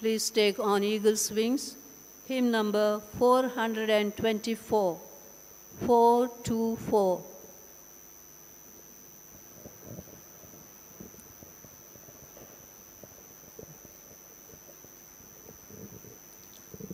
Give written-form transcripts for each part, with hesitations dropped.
Please take On Eagle's Wings, hymn number 424, 424.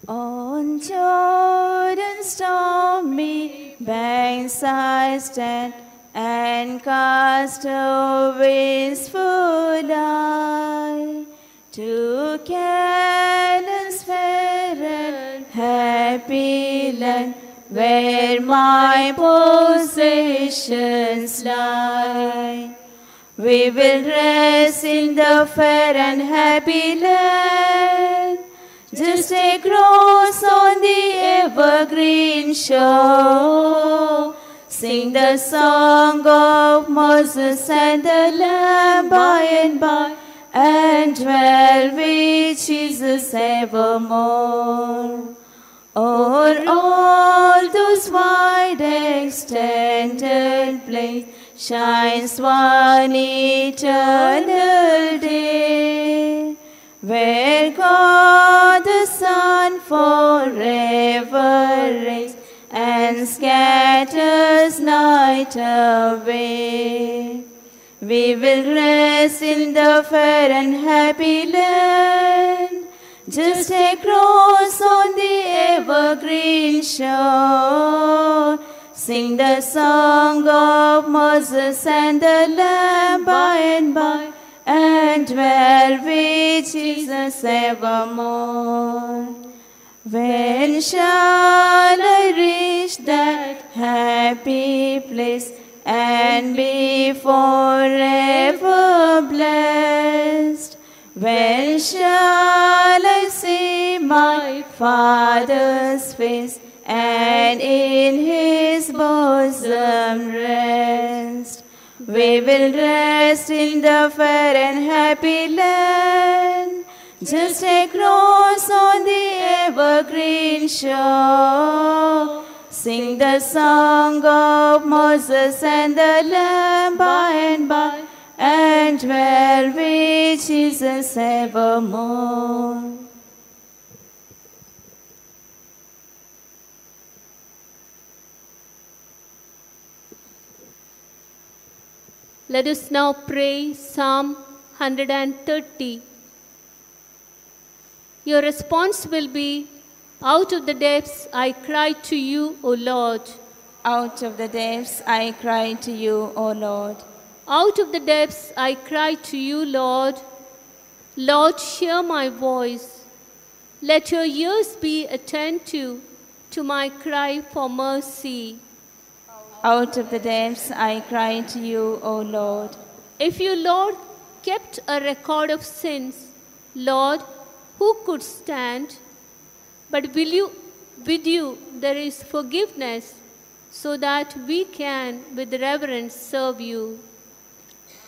On Jordan's stormy banks I stand and cast a wistful eye to Canaan's fair and happy land, where my possessions lie. We will rest in the fair and happy land, just across on the evergreen shore. Sing the song of Moses and the Lamb by and by, and dwell with Jesus evermore. O'er all those wide extended plains shines one eternal day, where God the Son forever reigns and scatters night away. We will rest in the fair and happy land, just across on the evergreen shore. Sing the song of Moses and the Lamb by and by, and dwell with Jesus evermore. When shall I reach that happy place and be forever blessed? When shall I see my Father's face and in his bosom rest? We will rest in the fair and happy land, just across on the evergreen shore. Sing the song of Moses and the Lamb by and by, and dwell with Jesus evermore. Let us now pray Psalm 130. Your response will be, out of the depths I cry to you, O Lord. Out of the depths I cry to you, O Lord. Out of the depths I cry to you, Lord. Lord, hear my voice. Let your ears be attentive to my cry for mercy. Out of the depths I cry to you, O Lord. If you, Lord, kept a record of sins, Lord, who could stand? But with you there is forgiveness, so that we can with reverence serve you.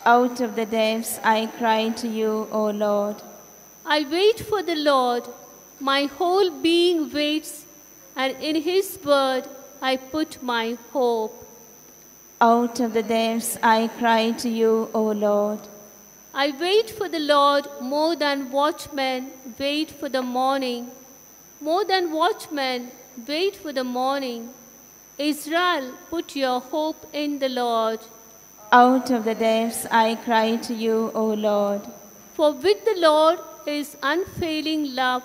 Out of the depths I cry to you, O Lord. I wait for the Lord, my whole being waits, and in his word I put my hope. Out of the depths I cry to you, O Lord. I wait for the Lord more than watchmen wait for the morning. More than watchmen wait for the morning. Israel, put your hope in the Lord. Out of the depths I cry to you, O Lord. For with the Lord is unfailing love,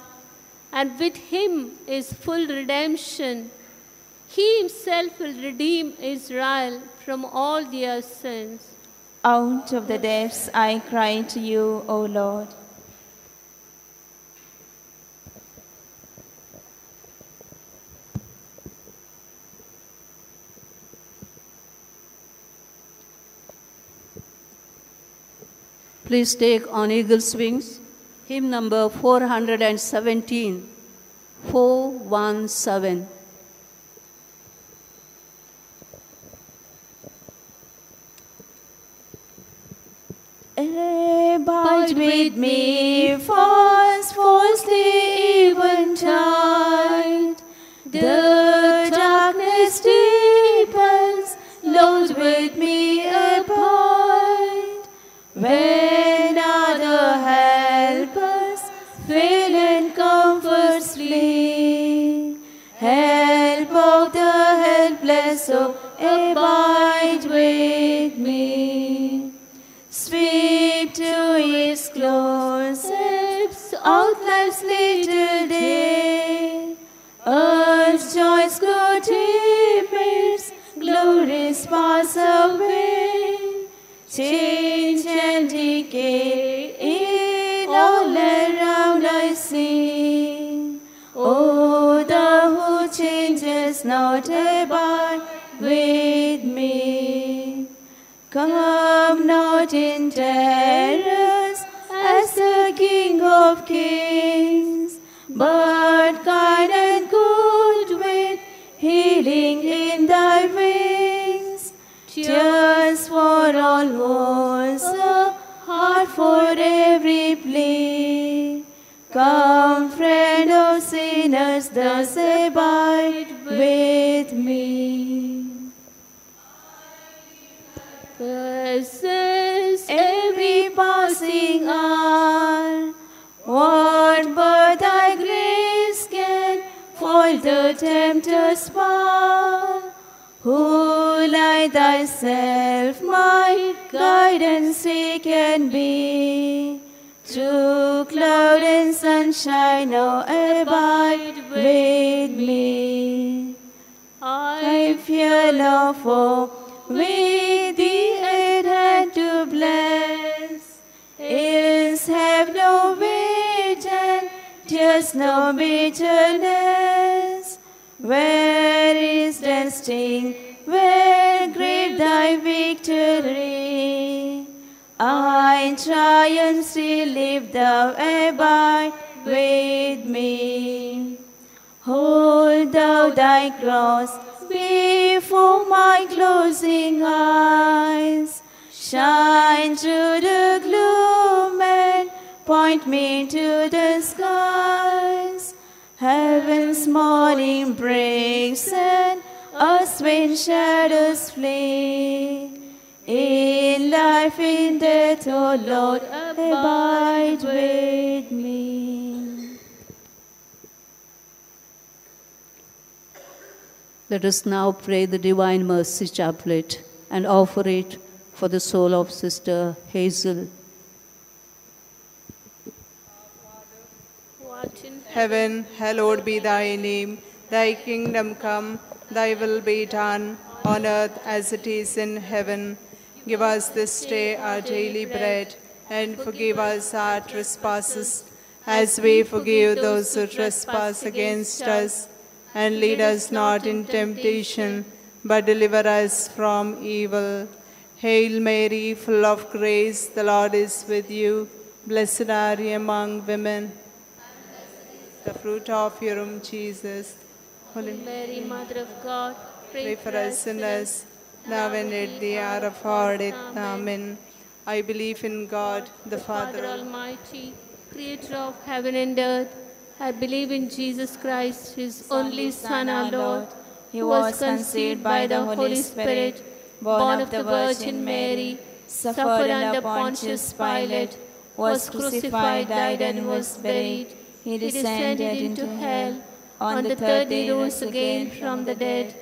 and with him is full redemption. He himself will redeem Israel from all their sins. Out of the depths I cry to you, O Lord. Please take On Eagle's Wings, hymn number 417, 417. Abide with me, fast falls the eventide. The darkness deepens, Lord, with me abide. When other helpers fail so abide with me. Sweep to its close, ebbs out life's little day. Earth's joys go dim, glories pass away. Change and decay in all around I see. Oh, thou who changes not, abide with me. Come not in terrors as the King of kings, but kind and good with healing in thy wings. Tears for all woes, a heart for every plea. Come, friend of sinners, thus abide with me. Presence every passing hour, what but thy grace can foil the tempter's power? Who like thyself my guidance can be? Through cloud and sunshine, now abide with me. I fear no foe, with thee at hand to bless. Ills have no weight and tears no bitterness. Where is death's sting? Where grave thy victory? I in triumph still live, thou abide with me. Hold thou thy cross before my closing eyes. Shine through the gloom and point me to the skies. Heaven's morning breaks and earth's vain shadows flee. In life, in death, O Lord, abide with me. Let us now pray the Divine Mercy Chaplet and offer it for the soul of Sister Hazel. Heaven, hallowed be thy name. Thy kingdom come, thy will be done, on earth as it is in heaven. Give us this day our daily bread, and forgive us our trespasses, as we forgive those who trespass against us. And lead us not in temptation, but deliver us from evil. Hail Mary, full of grace, the Lord is with you. Blessed are you among women. The fruit of your womb, Jesus. Holy Mary, Mother of God, pray for us sinners, now and at the hour of our death. Amen. I believe in God, the Father Almighty, creator of heaven and earth. I believe in Jesus Christ, his only Son, our Lord, who was conceived by the Holy Spirit, born of the Virgin Mary, suffered under Pontius Pilate, was crucified, died, and was buried. He descended into hell. On the third day rose again from the dead.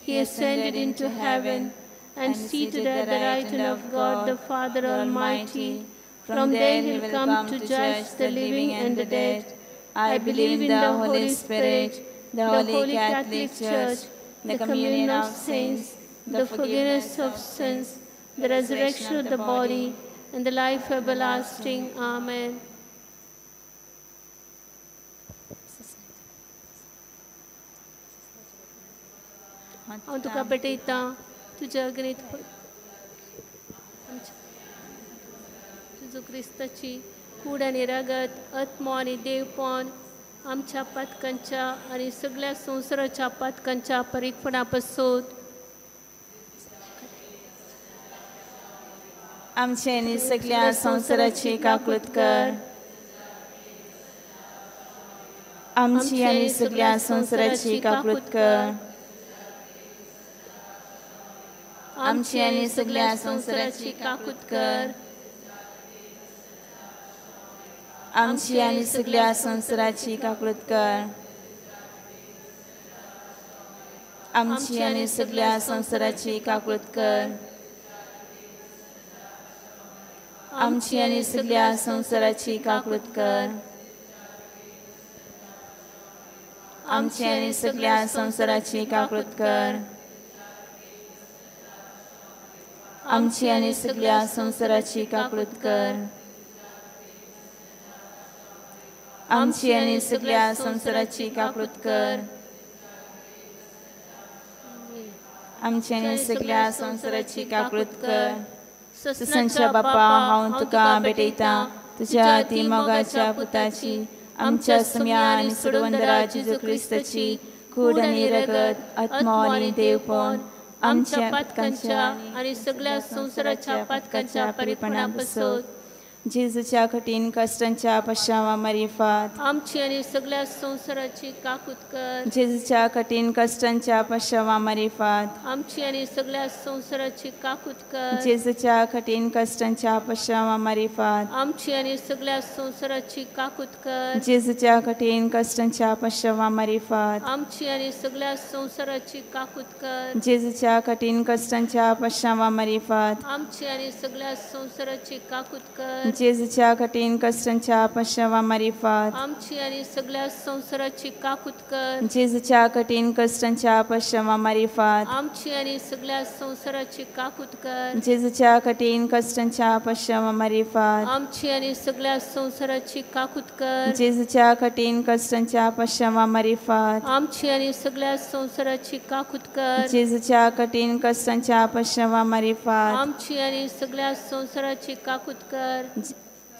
He ascended into heaven and seated at the right hand of God the Father Almighty. From there he will come to judge the living and the dead. I believe in the Holy Spirit, the Holy Catholic Church, the communion of saints, the forgiveness of sins, the resurrection of the body, and the life everlasting. Amen. हांव तुका भेटयतां तुज्या अग्नीत तुजो क्रिस्ताची कूड आनी रगत, आत्मो आनी देवपण आमच्या पातकांच्या आनी सगळ्या संवसाराच्या पातकांच्या परिकपणा पासून आमचे आनी सगळ्या संवसाराची काकूत कर. आमची आनी सगळ्या संवसाराची काकूत कर. आमची आनी सगळ्या संवसाराची काकूत कर. आमची आनी सगळ्या संवसाराची काकूत कर. आमची आनी सगळ्या संवसाराची काकूत कर. आमची आनी सगळ्या संवसाराची काकूत कर. आमची आनी सगळ्या संवसाराची काकूत कर. आमची आनी सगळ्या संवसाराची काकूत कर. आमची आनी सगळ्या संवसाराची काकूत कर. आमची आनी सगळ्या संवसाराची काकूत कर. ससांच्या बापा, हांव तुका भेटयता तुज्या अती मोगाच्या पुताची, आमच्या सुम्या आनी सोडवंदरा जेजू क्रिस्ताची कूड आनी रगत, आत्मो आनी देवपण आमच्या पातकांच्या आनी सगळ्या संवसाराच्या पातकांच्या परिपणा पासून जेजूच्या कठीण कश्टांच्या पश्चावा मारिफात आमची आनी सगळ्या संवसाराची काकूत कर. जेजूच्या कठीण कश्टांच्या पश्चावा मारिफात आमची आनी सगळ्या संवसाराची काकूत कर. जेजूच्या कठीण कश्टांच्या पश्चावा मारिफात आमची आनी सगळ्या संवसाराची काकूत कर. जेजूच्या कठीण कश्टांच्या पश्चावा मारिफात आमची आनी सगळ्या संवसाराची काकूत कर. जेजूच्या कठीण कश्टांच्या पश्चावा मारिफात आमची आनी सगळ्या संवसाराची काकूत कर. जेजूच्या कठीण कश्टांच्या पश्चावा मारिफात आमची आनी सगळ्या संवसाराची काकूत कर. जेजूच्या कठीण कश्टांच्या पश्चावा मारिफात आमची आनी सगळ्या संवसाराची काकूत कर. जेजूच्या कठीण कश्टांच्या पश्चावा मारिफात आमची आनी सगळ्या संवसाराची काकूत कर. जेजूच्या कठीण कश्टांच्या पश्चावा मारिफात आमची आनी सगळ्या संवसाराची काकूत कर. जेजूच्या कठीण कश्टांच्या पश्चावा मारिफात आमची आनी सगळ्या संवसाराची काकूत कर.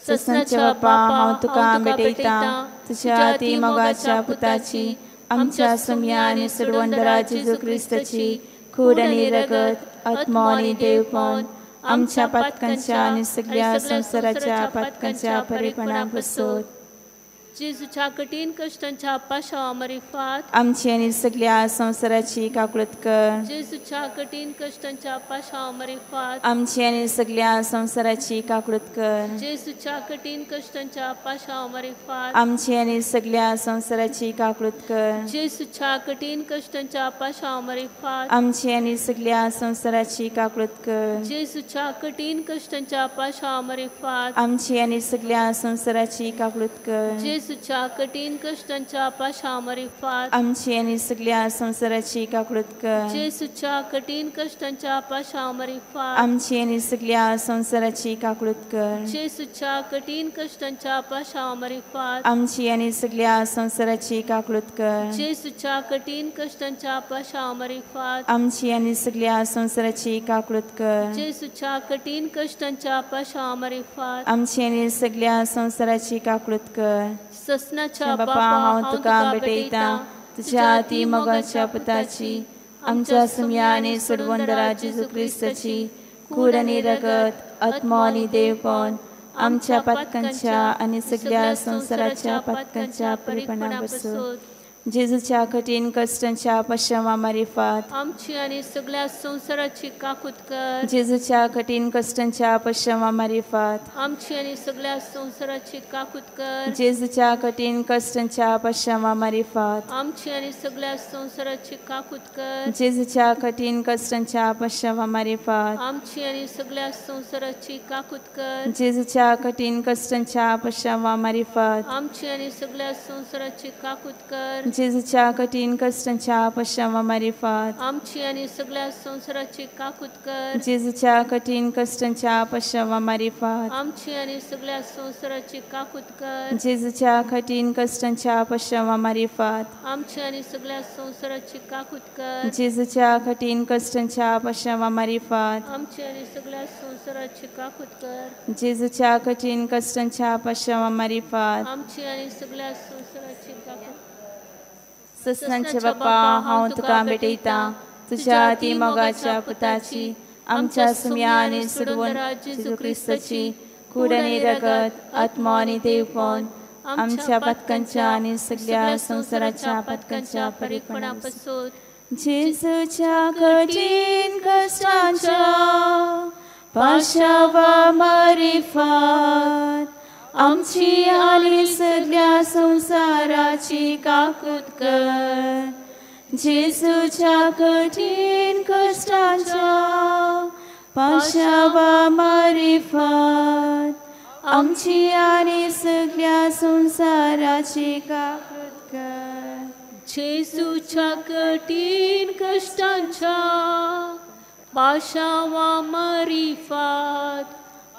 ससांच्या बापा, हांव तुका भेटयता तुज्या अती मोगाच्या पुताची, आमच्या सुम्या आनी सोडवंदरा जेजू क्रिस्ताची कूड आनी रगत, आत्मो आनी देवपण आमच्या पातकांच्या आनी सगळ्या संवसाराच्या पातकांच्या परिपणा पासून जेजूच्या कठीण कश्टांच्या पाशावा मारिफात आमची आनी सगळ्या संवसाराची काकूत कर. जेजूच्या कठीण कश्टांच्या पाशावा मारिफात आमची आनी सगळ्या संवसाराची काकूत कर. जेजूच्या कठीण कश्टांच्या पाशावा मारिफात आमची आनी सगळ्या संवसाराची काकूत कर. जेजूच्या कठीण कश्टांच्या पाशावा मारिफात आमची आनी सगळ्या संवसाराची काकूत कर. जेजूच्या कठीण कश्टांच्या पाशावा मारिफात आमची आनी सगळ्या संवसाराची काकूत कर. जेजूच्या कठीण कश्टांच्या पाशावा मारिफात आमची आनी सगळ्या संवसाराची काकूत कर. जेजूच्या कठीण कश्टांच्या पाशावा मारिफात आमची आनी सगळ्या संवसाराची काकूत कर. जेजूच्या कठीण कश्टांच्या पाशावा मारिफात आमची आनी सगळ्या संवसाराची काकूत कर. जेजूच्या कठीण कश्टांच्या पाशावा मारिफात आमची आनी सगळ्या संवसाराची काकूत कर. जेजूच्या कठीण कश्टांच्या पाशावा मारिफात आमची आनी सगळ्या संवसाराची काकूत कर. ससनाच्या बापा, हांव तुका भेटयता तुज्या अती मोगाच्या पुताची, आमच्या सुम्या आनी सोडवंदरा जेजू क्रिस्ताची कूड आनी रगत, आत्मो आनी देवपण आमच्या पातकांच्या आनी सगळ्या संवसाराच्या पातकांच्या परिपणा पासून जेजूच्या कठीण कश्टांच्या पश्चावा मारिफात आमची आनी सगळ्या संवसाराची काकूत कर. जेजूच्या कठीण कश्टांच्या पश्चावा मारिफात आमची आनी सगळ्या संवसाराची काकूत कर. जेजूच्या कठीण कश्टांच्या पश्चावा मारिफात आमची आनी सगळ्या संवसाराची काकूत कर. जेजूच्या कठीण कश्टांच्या पश्चावा मारिफात आमची आनी सगळ्या संवसाराची काकूत कर. जेजूच्या कठीण कश्टांच्या पश्चावा मारिफात आमची आनी सगळ्या संवसाराची काकूत कर. जेजूच्या कठीण कश्टांच्या पश्चावा मारिफात आमची आनी सगळ्या संवसाराची काकूत कर. जेजूच्या कठीण कश्टांच्या पश्चावा मारिफात आमची आनी सगळ्या संवसाराची काकूत कर. जेजूच्या कठीण कश्टांच्या पश्चावा मारिफात आमची आनी सगळ्या संवसाराची काकूत कर. जेजूच्या कठीण कश्टांच्या पश्चावा मारिफात आमची आनी सगळ्या संवसाराची काकूत कर. जेजूच्या कठीण कश्टांच्या पश्चावा मारिफात आमची आनी सगळ्या संवसाराची काकूत. ससनांच्या बापा, हांव तुका भेटयता तुज्या अती मोगाच्या पुताची, आमच्या सुम्या आनी सोडवंदरा जेजू क्रिस्ताची कूड आनी रगत, आत्मो आनी देवपण आमच्या पातकांच्या आनी सगळ्या संवसाराच्या पातकांच्या परिपणा पासून जेजूच्या कठीण कश्टांच्या पाशावा मारिफात आमची आनी सगळ्या संवसाराची काकूत कर. जेजूच्या कठीण कश्टांच्या पाशावा मारिफात आमची आनी सगळ्या संवसाराची काकूत कर. जेजूच्या कठीण कश्टांच्या पाशावा मारिफात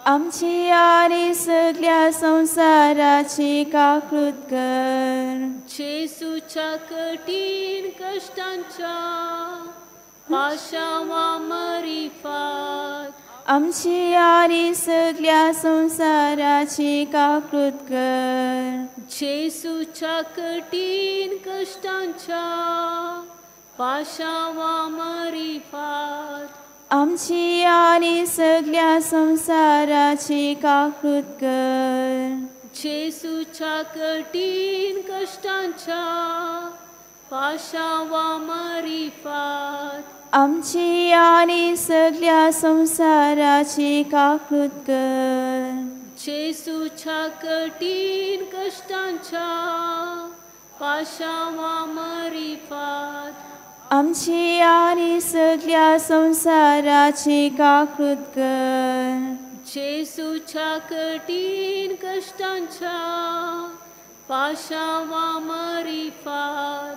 आमची आनी सगळ्या संवसाराची काकूत कर. जेजूच्या कठीण कश्टांच्या पाशावा मारिफात आमची आनी सगळ्या संवसाराची काकूत कर. जेजूच्या कठीण कश्टांच्या पाशावा मारिफात आमची आनी सगळ्या संवसाराची काकूत कर. जेजूच्या कठीण कश्टांच्या पाशावा मारिफात आमची आनी सगळ्या संवसाराची काकूत कर. जेजूच्या कठीण कश्टांच्या पाशावा मारिफात आमची आनी सगळ्या संवसाराची काकूत कर. जेजूच्या कठीण कश्टांच्या पाशावा मारिफात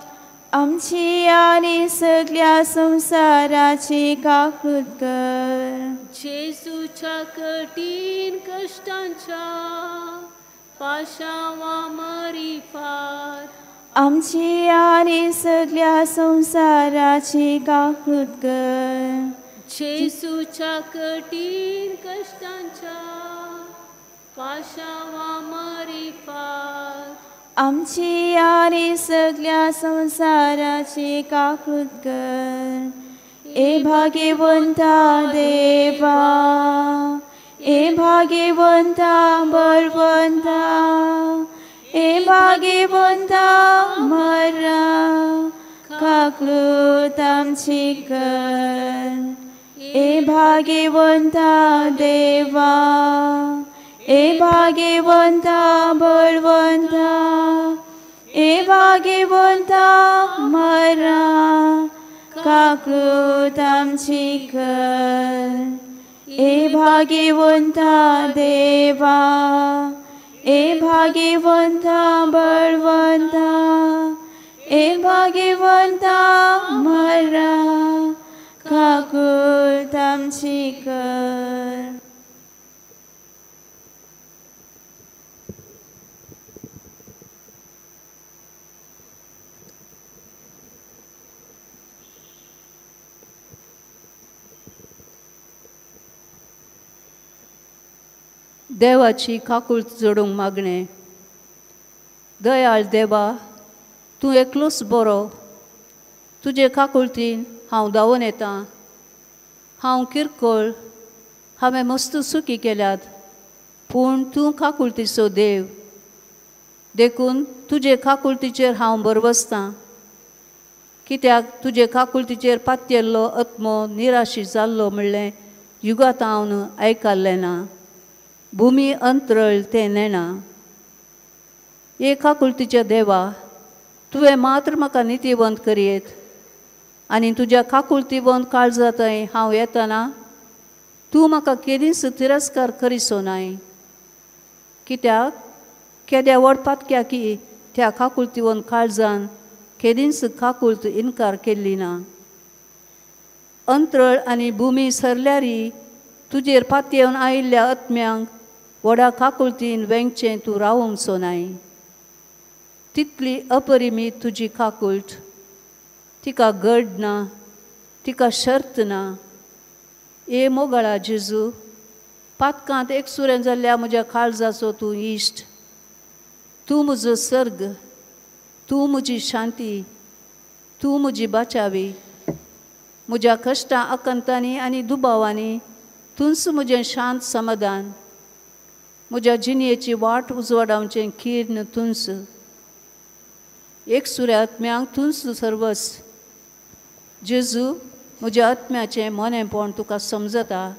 आमची आनी सगळ्या संवसाराची काकूत कर. जेजूच्या कठीण कश्टांच्या पाशावा मारिफात आमची आनी सगळ्या संवसाराची काकूत कर. जेजूच्या कठीण कश्टांच्या पाशावा मारिफात आमची आनी सगळ्या संवसाराची काकूत कर. ए भाग्यवंता देवा, ए भाग्यवंता बलवंता, ए भाग्यवंता मरा काकूत आमची कर. ए भाग्यवंता देवा, ए भाग्यवंता बलवंता, ए भाग्यवंता मरा काकूत आमची कर. ए भाग्यवंता देवा, ए भाग्यवंता बलवंता, ए भाग्यवंता मरा काकूत आमची कर. देवाची काकूळत जोडूंक मागणें. दयाळ देवा, तूं एकलोच बरो. तुजे काकुळतीन हांव धांवून येतां. हांव किरकोळ, हांवें मस्त चुकी केल्यात, पूण तूं काकुळतीचो देव, देखून तुजे काकुळतीचेर हांव भरवसतां. कित्याक तुजे काकुळतीचेर पातयेल्लो आत्मो निराशी जाल्लो म्हणलें युगांत हांव आयकल्लें ना. भुमी अंतरळ तें नेणा. एक काकुळतीच्या देवा, तुवें मात्र म्हाका नितीवंत करयेत आनी तुज्या काकुळतीवंत काळजांतय हांव येतना तूं म्हाका केदींच तिरस्कार करिसो नाय. कित्याक केद्या व्हड पातक्या की त्या काकुळतीवंत काळजान केदींच काकुळत इनकार केल्ली ना. अंतरळ आनी भुमी सरल्यारी तुजेर पातयेवन आयिल्ल्या आत्म्यांक व्हडा काकुळतीन वेंगचें तूं रावोवचो नाय. तितली अपरिमीत तुजी काकुळट, तिका गड ना, तिका शर्त ना. ए मोगाळा जेजू, पातकांत एकसुरें जाल्ल्या म्हज्या काळजाचो तूं इश्ट. तूं म्हजो सर्ग, तूं म्हजी शांती, तूं म्हजी बाचावी. म्हज्या कश्टां आकांतांनी आनी दुबावांनी तूंच म्हजें शांत समाधान. म्हज्या जिणयेची वाट उजवाडावचें किर्ण तूंच. एकसुऱ्या आत्म्यांक तूंच सर्वस. जेजू, म्हज्या आत्म्याचें मोनेपण तुका समजता.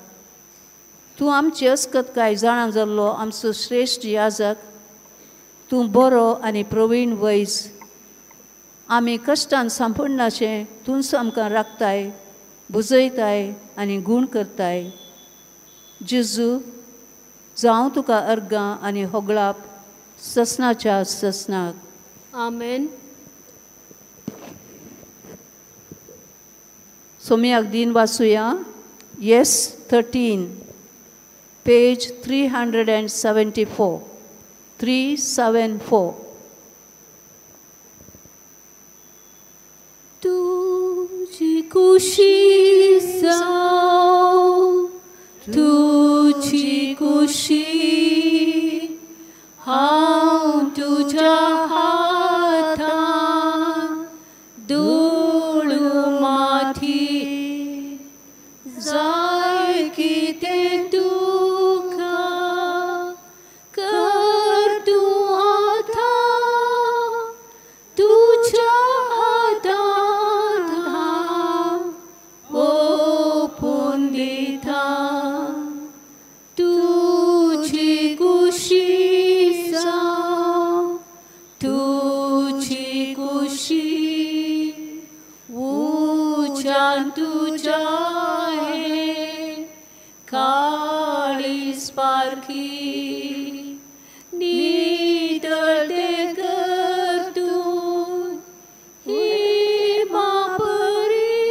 तूं आमची अस्कत काय जाणा जाल्लो आमचो श्रेश्ठ याजक. तूं बरो आनी प्रवीण वैज. आमी कश्टान सांपडनाशें तूंच आमकां राखताय, बुजयताय आनी गूण करताय. जेजू, जावं तुका अर्गां आनी होगळाप ससनाच्या ससनाक. आमेन. सोमयाक दिन वाचुया. S 13, page 374, 374. तुझी कुशी जावं, तुझी कुशी, हांव तुज्या हातान दोळू माथी, जाय कितें तुका कर तूं आतां, तुज्या हातांत हांव ओंपून दिता. तुजी कुशी जावं, तुजी कुशी, उज्यान तुज्या हें काळीज पारखी, नितळ तें कर तूं हिमा परी,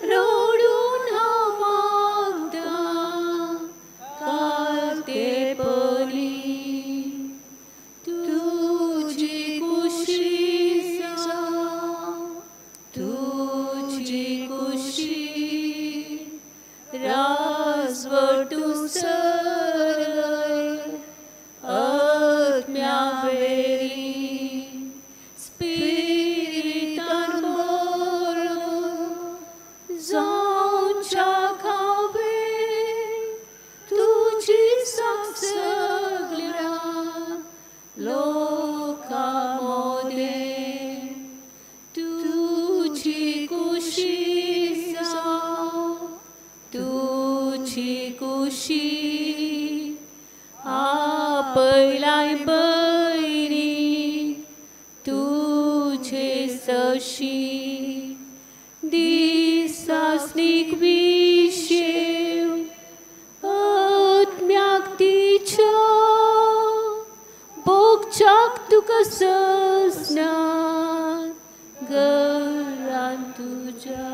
रडून हांव मागतां कालते परी. तुजी कुशी जावं, तुजी कुशी, राजवटू सरय आत्म्या वेरी, स्पिरितान भरून जावच्या खावे, तुजी साक्ष सगल्या लोकां मोदें. तुजी कुशी जावं, तुजी कुशी, आपयलाय बयरी तुजे सशी, दिसासनीक विशेव आत्म्याक तिच्या, भोगच्याक तुका ससना घरान तुज्या.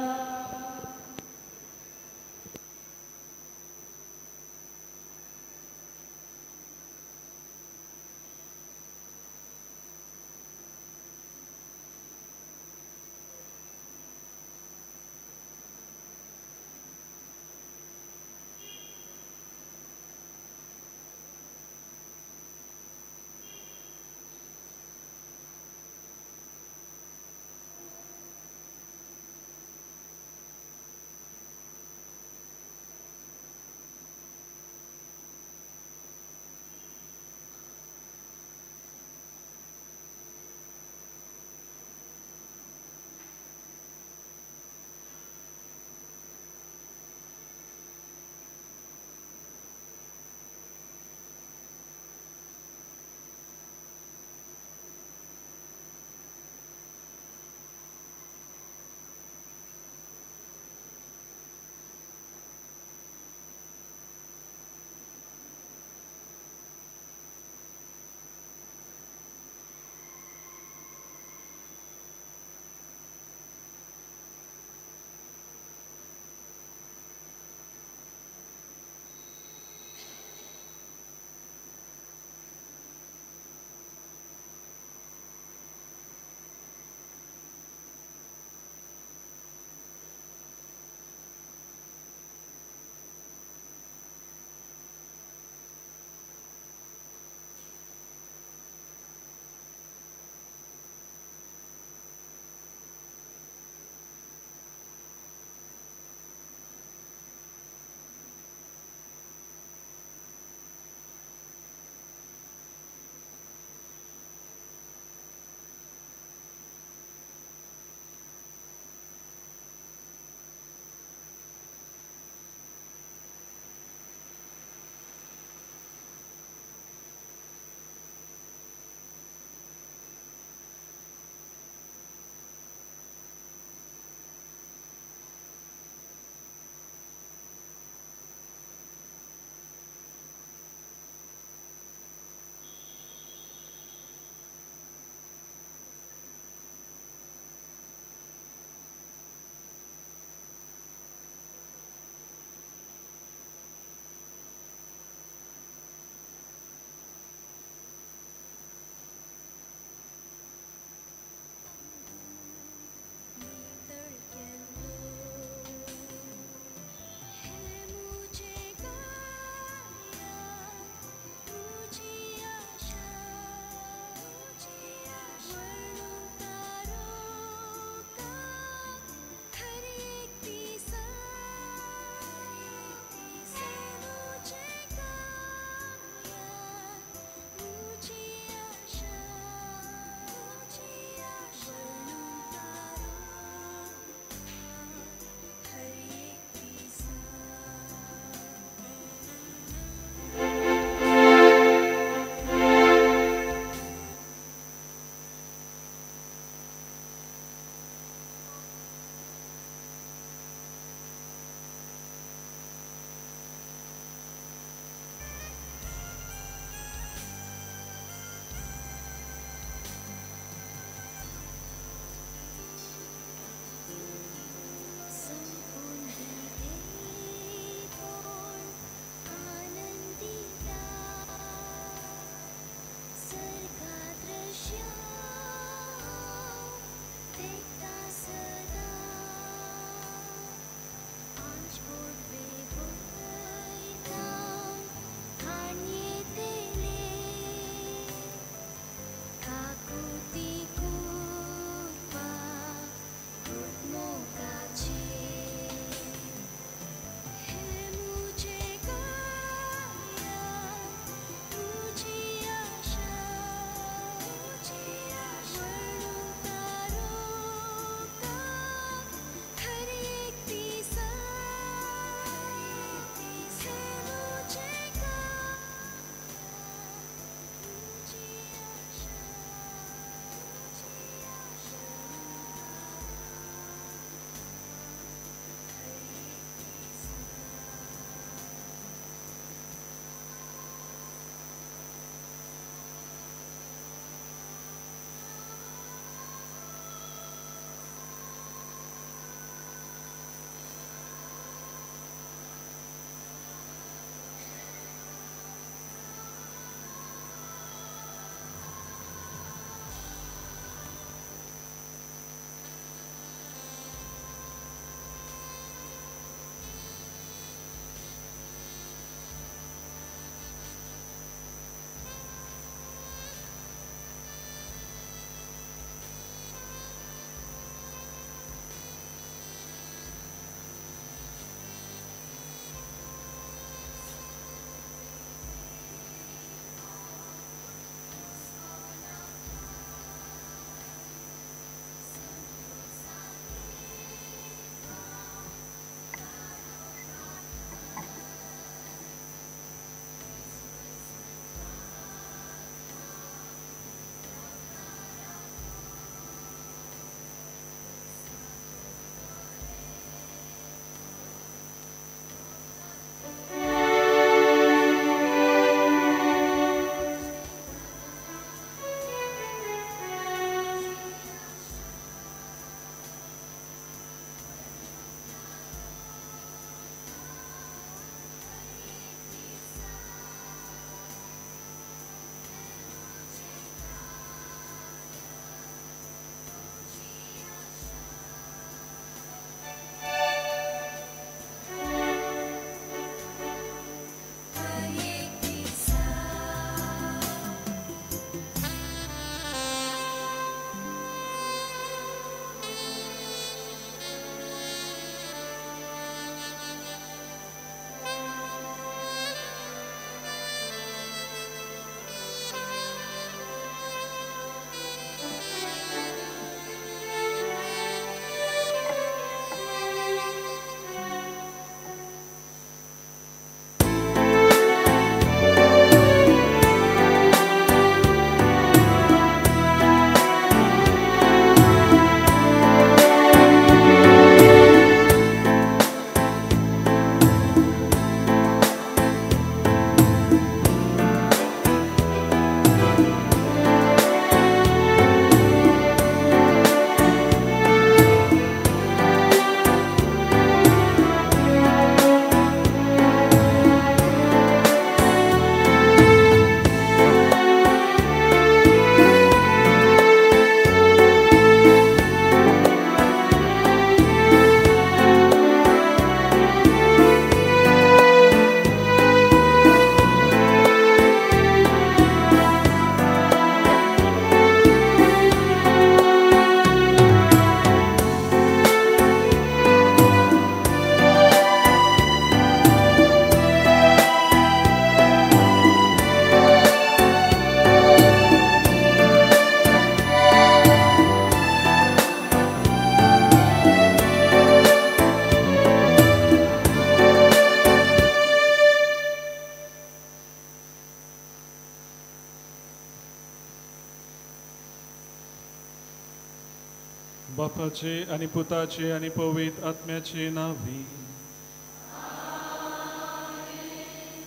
बापाचे आनी पुताचे आनी पवित्र आत्म्याचे नांवी.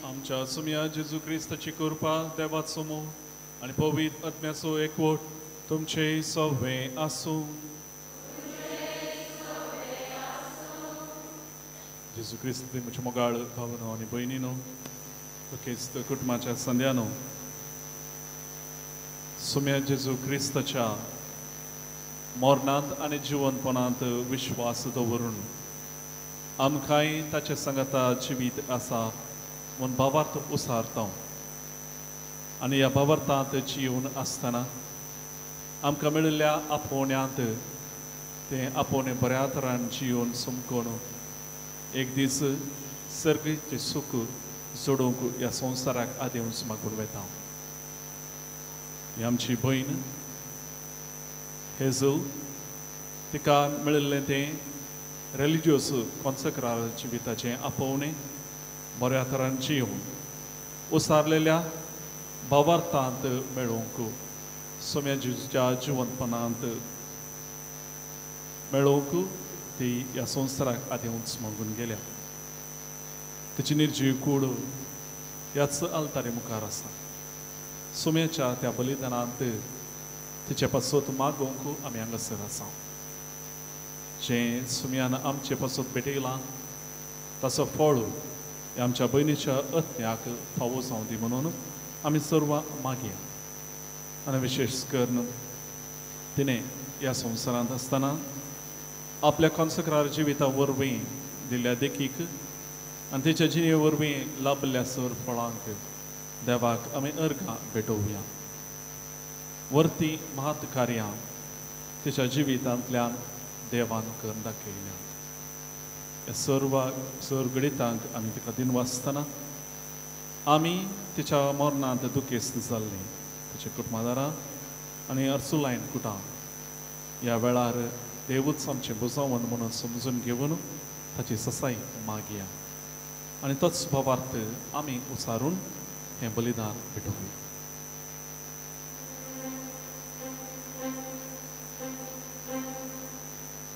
आमच्या सुम्या जेजू क्रिस्ताची कृपा, देवाचो मोग आनी पवित्र आत्म्याचो एकवट तुमचे सवे आसूं. जेजू क्रिस्त म्हज्या मोगाळ भावनो आनी भयणीनो, क्रिस्त कुटुंबाच्या संद्यानो, सुम्या जेजू क्रिस्ताच्या मरणांत आनी जिवनपणांत विश्वास दवरून आमकांय ताचे सांगाता जिवीत आसा म्हूण भावार्थ उसारता आनी ह्या भावार्थांत जिवन आसतना आमकां मेळिल्ल्या आपोवण्यांत तें आपोवणें बऱ्या तरान जिवन समकोन एक दीस सर्गीचें सूख जोडूंक ह्या संवसाराक आदेवस मागून वेता. ही आमची भयण हेजल, तिका मेळिल्लें तें रिलिजियस कॉन्सेक्रार जिविताचें आपोवणें बऱ्या तरान जिवन उसारलेल्या भावार्थांत मेळोवंक सोम्या जेजूच्या जिवनपणांत मेळोवंक ती ह्या संवसाराक आदेवच मागून गेल्या. तिची निर्जीव कूड ह्याच आल्तारे मुखार आसा. सोम्याच्या त्या बलिदानांत तिचे पासत मागोवंक आमी हांगासर आसा. जें सुम्यान आमचे पासत भेटयलां ताचो फळ आमच्या भयणीच्या अत्म्याक फावो जावं दी म्हणून आमी सर्वां मागया. आनी विशेश करून तिणें ह्या संवसारांत आसतना आपल्या कॉन्सक्रार जिविता वरवीं दिल्ल्या देखीक आनी तिच्या जिणे वरवीं लाभल्या सर फळांक देवाक आमी अर्घां भेटोवया. वरती महत् कार्यां तिच्या जिवितांतल्यान देवान करून दाखयल्या. ह्या सर्व सर गणितांक आमी तिका दिनवासतना आमी तिच्या मरणांत दुखेस्त जाल्लीं तिच्या कुटुंबादारां आनी अर्सुलायन कुटां ह्या वेळार देवूच आमचें बुजावन म्हणून समजून घेवन ताची ससाय मागया आनी तोच भावार्थ आमी उचारून हें बलिदान भेटोवया.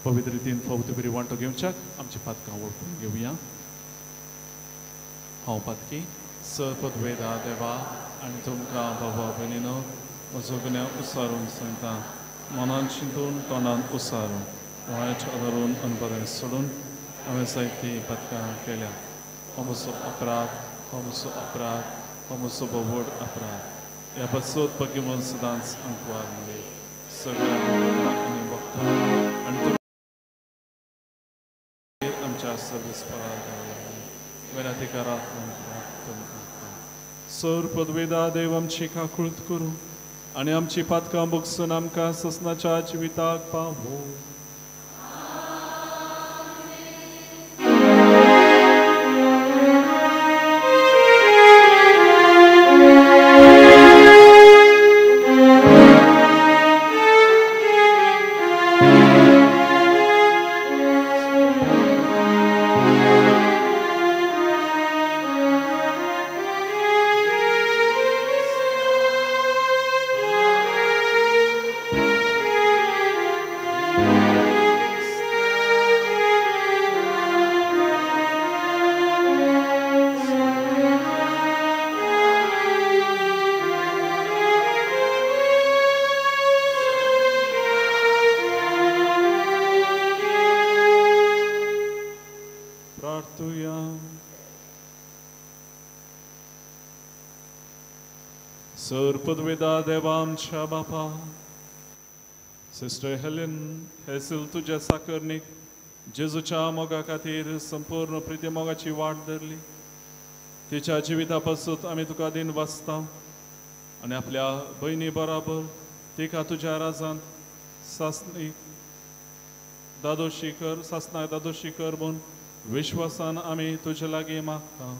पवित्र रितीन फावती बरी वांटो घेवच्याक आमची पातकां वळखून घेवया. हांव पातकी सपदवेदा देवा आनी तुमकां बाबा भयणीनो म्हजो गुन्यांव उसारून सांगता. मनान चिंतून तोंडान उसारून वायट धरून आनी बरें सोडून हांवें जायतीं पातकां केल्या. हो म्हजो अपराध, हो म्हजो अपराध, हो म्हजो भोव व्हड अपराध. ह्या पासत भगिवन सदांच आंकवार मेळ्ळी सगळ्या आनी वखदां आनी आमच्या सर्वीस सर पदवेदा देव आमची काकूळत करूं आनी आमची पातकां भोगसून आमकां ससनाच्या जिविताक पावो. सर पदवेदा देवा आमच्या बापा, सिस्टर हेलेन हेसिल तुज्या साकरणीक जेजूच्या मोगा खातीर संपूर्ण प्रिती मोगाची वाट धरली. तिच्या जिविता पासून आमी तुका दिन वाचता आनी आपल्या भयणी बराबर तिका तुज्या राजांत सासणी दादोशी कर, सासनाक दादोशी कर म्हूण विश्वासान आमी तुजे लागीं मागता.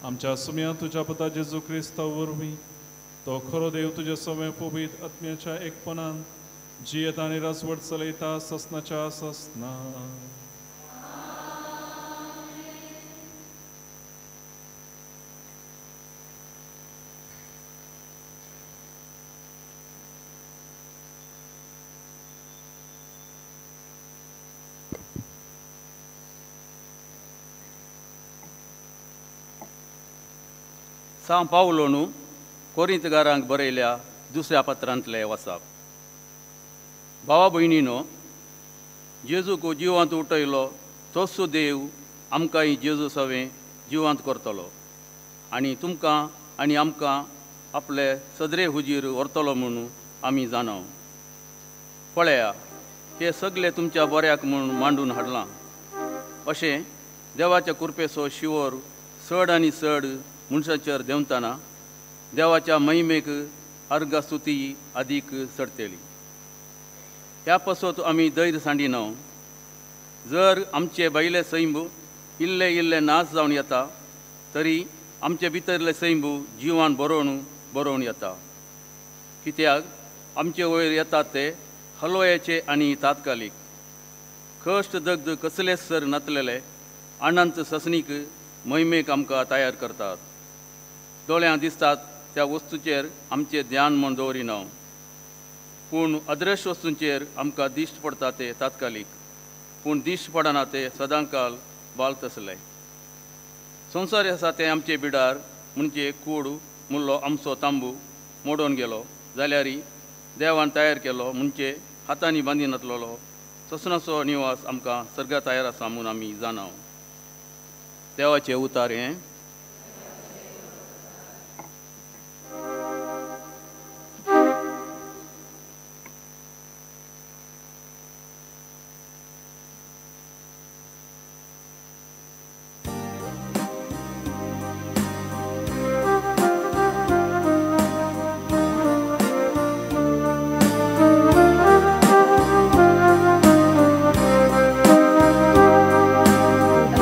आमच्या सुम्या तुज्या पुता जेजू क्रिस्ता वरवीं तो खरो देव तुज्या सवे पवित्र आत्म्याच्या एकपणान जियेता आनी राजवट चलयता ससनाच्या ससना. सां पावलोनू कोरिंतगारांक बरयल्या दुसऱ्या पत्रांतले वाचप. भावा भयणीनो, जेजूक जिवांत उठयलो तोच देव आमकांय जेजू सवें जिवांत करतलो आनी तुमकां आनी आमकां आपले सदरे हुजीर व्हरतलो म्हूण आमी जाणाव. पळया, हे सगळे तुमच्या बऱ्याक म्हूण मांडून हाडलां. अशें देवाच्या कृपेचो शिंवर चड आनी चड मनशाचेर देंवतना देवाच्या महिमेक अर्घ स्तुती आदीक चडतली. ह्या पासत आमी धैर्य सांडिना. जर आमचे भायले सैंब इल्ले इल्ले नाश जावन येता तरी आमचे भितरले सैंब जिवान बरोवन बरोवन येता. कित्याक आमचे वयर येतात ते हलवयाचे आनी तात्कालीक कश्ट दग्ध कसलेच सर नातलेले अनंत ससनीक महिमेक आमकां तयार करतात. दोळ्यां दिसतात त्या वस्तूचेर आमचें ध्यान म्हूण दवरिना, पूण अदृश्य वस्तूंचेर आमकां दिश्ट पडटा ते तात्कालीक, पूण दिश्ट पडना ते सदांकाल बाल तसले. संवसार आसा तें आमचे बिडार म्हणजे कूड मुल्लो आमचो तांबू मोडून गेलो जाल्यार देवान तयार केलो म्हणजे हातांनी बांदिनातलेलो ससनाचो निवास आमकां सर्गा तयार आसा म्हूण आमी जाणाव. देवाचें उतार हें.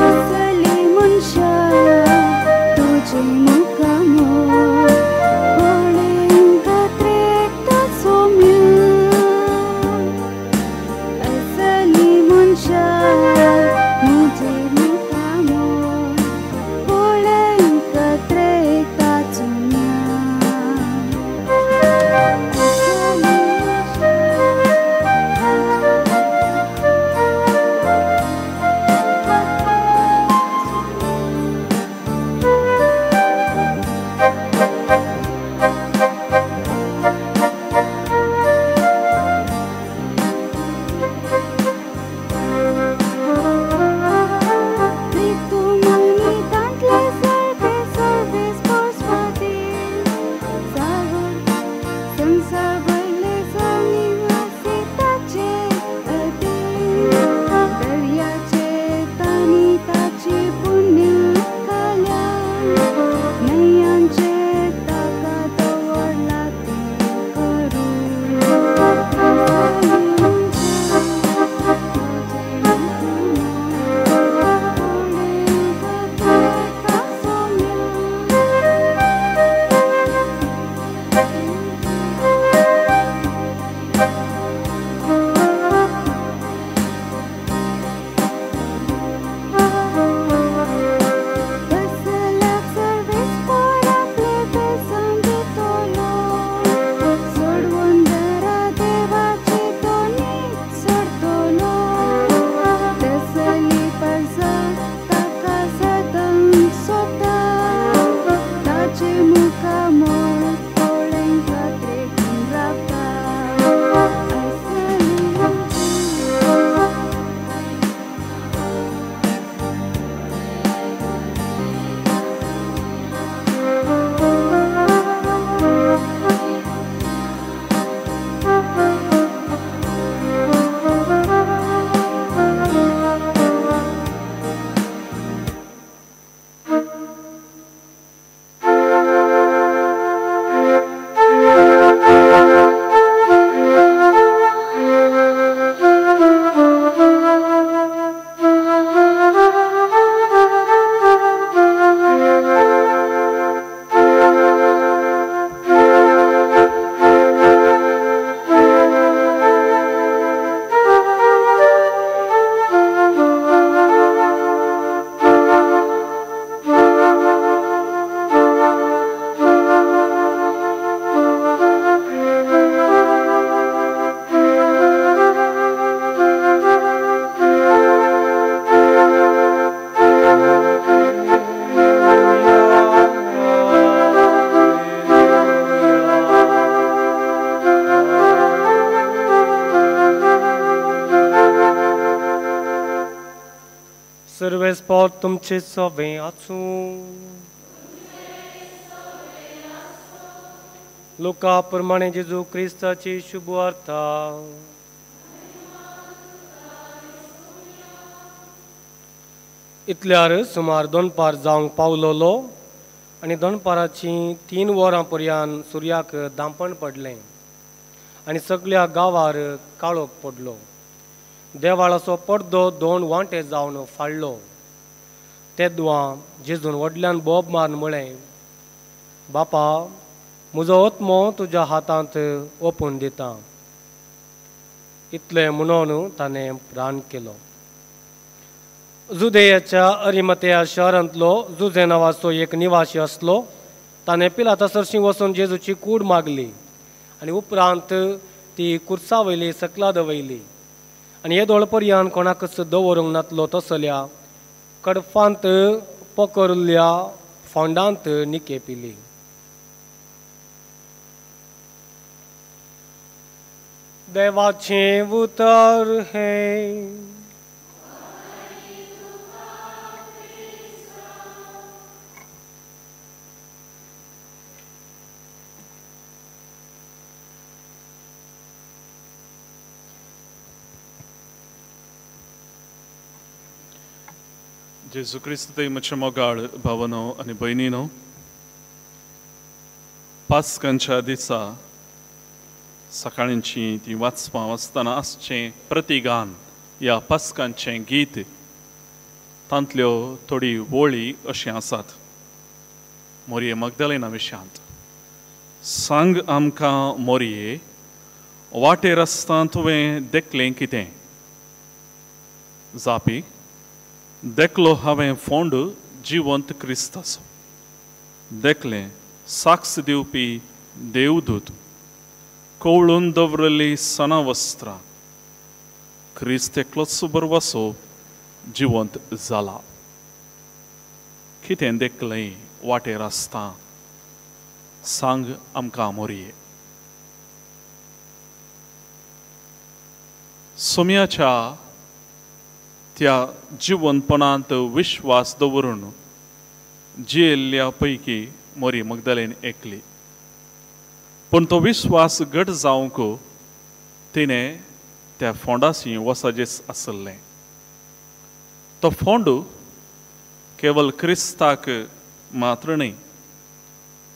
असली मनशां सर्वेस्पोर तुमचे सवे आसूं. लुका प्रमाणे जेजू क्रिस्ताची शुभवार्ता. इतल्यार सुमार दोनपार जावंक पावलोलो आनी दोनपाराची 3 वरां पर्यान सुर्याक दांपण पडलें आनी सगळ्या गांवार काळोख पडलो. देवाळाचो पडदो 2 वांटे जावन फाडलो. तेदवां जेजून व्हडल्यान बोब मारून म्हळें, बापा, म्हजो आत्मो तुज्या हातांत ओपून दिता. इतलें म्हणून ताणें प्राण केलो. जुदेयाच्या अरिमतेया शहरांतलो जुजे नांवाचो एक निवासी आसलो. ताणें पिलाता सरशीं वचून जेजूची कूड मागली आनी उपरांत ती कुर्सा वयली सकला दवयली आनी येदोळ पर्यान कोणाकच दवरूंक नातलो तसल्या कडफांत पकरल्या फोंडांत निकेपिली. देवाचें उतर हें. जेजू क्रिस्त म्हज्या मोगाळ भावनो आनी भयणीनो, पास्कांच्या दिसा सकाळींची ती वाचपां वाचतना आसचें प्रतिगान ह्या पास्कांचें गीत तांतल्यो थोडी वळी अशीं आसात. मोरये मगदलेना विशयांत सांग आमकां मोरये, वाटेर आसतना तुवें देखलें कितें? जापी, देखलो हांवें फोंड जिवंत क्रिस्ताचो, देखलें साक्ष दिवपी देवदूत, कवळून दवरली सणा वस्त्रां, क्रिस्त एकलोच बरवासो जिवंत जाला. कितें देखलें वाटेर आसता सांग आमकां मोरये. सोम्याच्या त्या जिवंतपणांत विश्वास दवरून जियेल्ल्या पैकी मोरी मगदलेन एकली. पूण तो विश्वास घट जावंक तिणें त्या फोंडाशी वसाजेस आसलें. तो फोंड केवल क्रिस्ताक मात्र न्हय,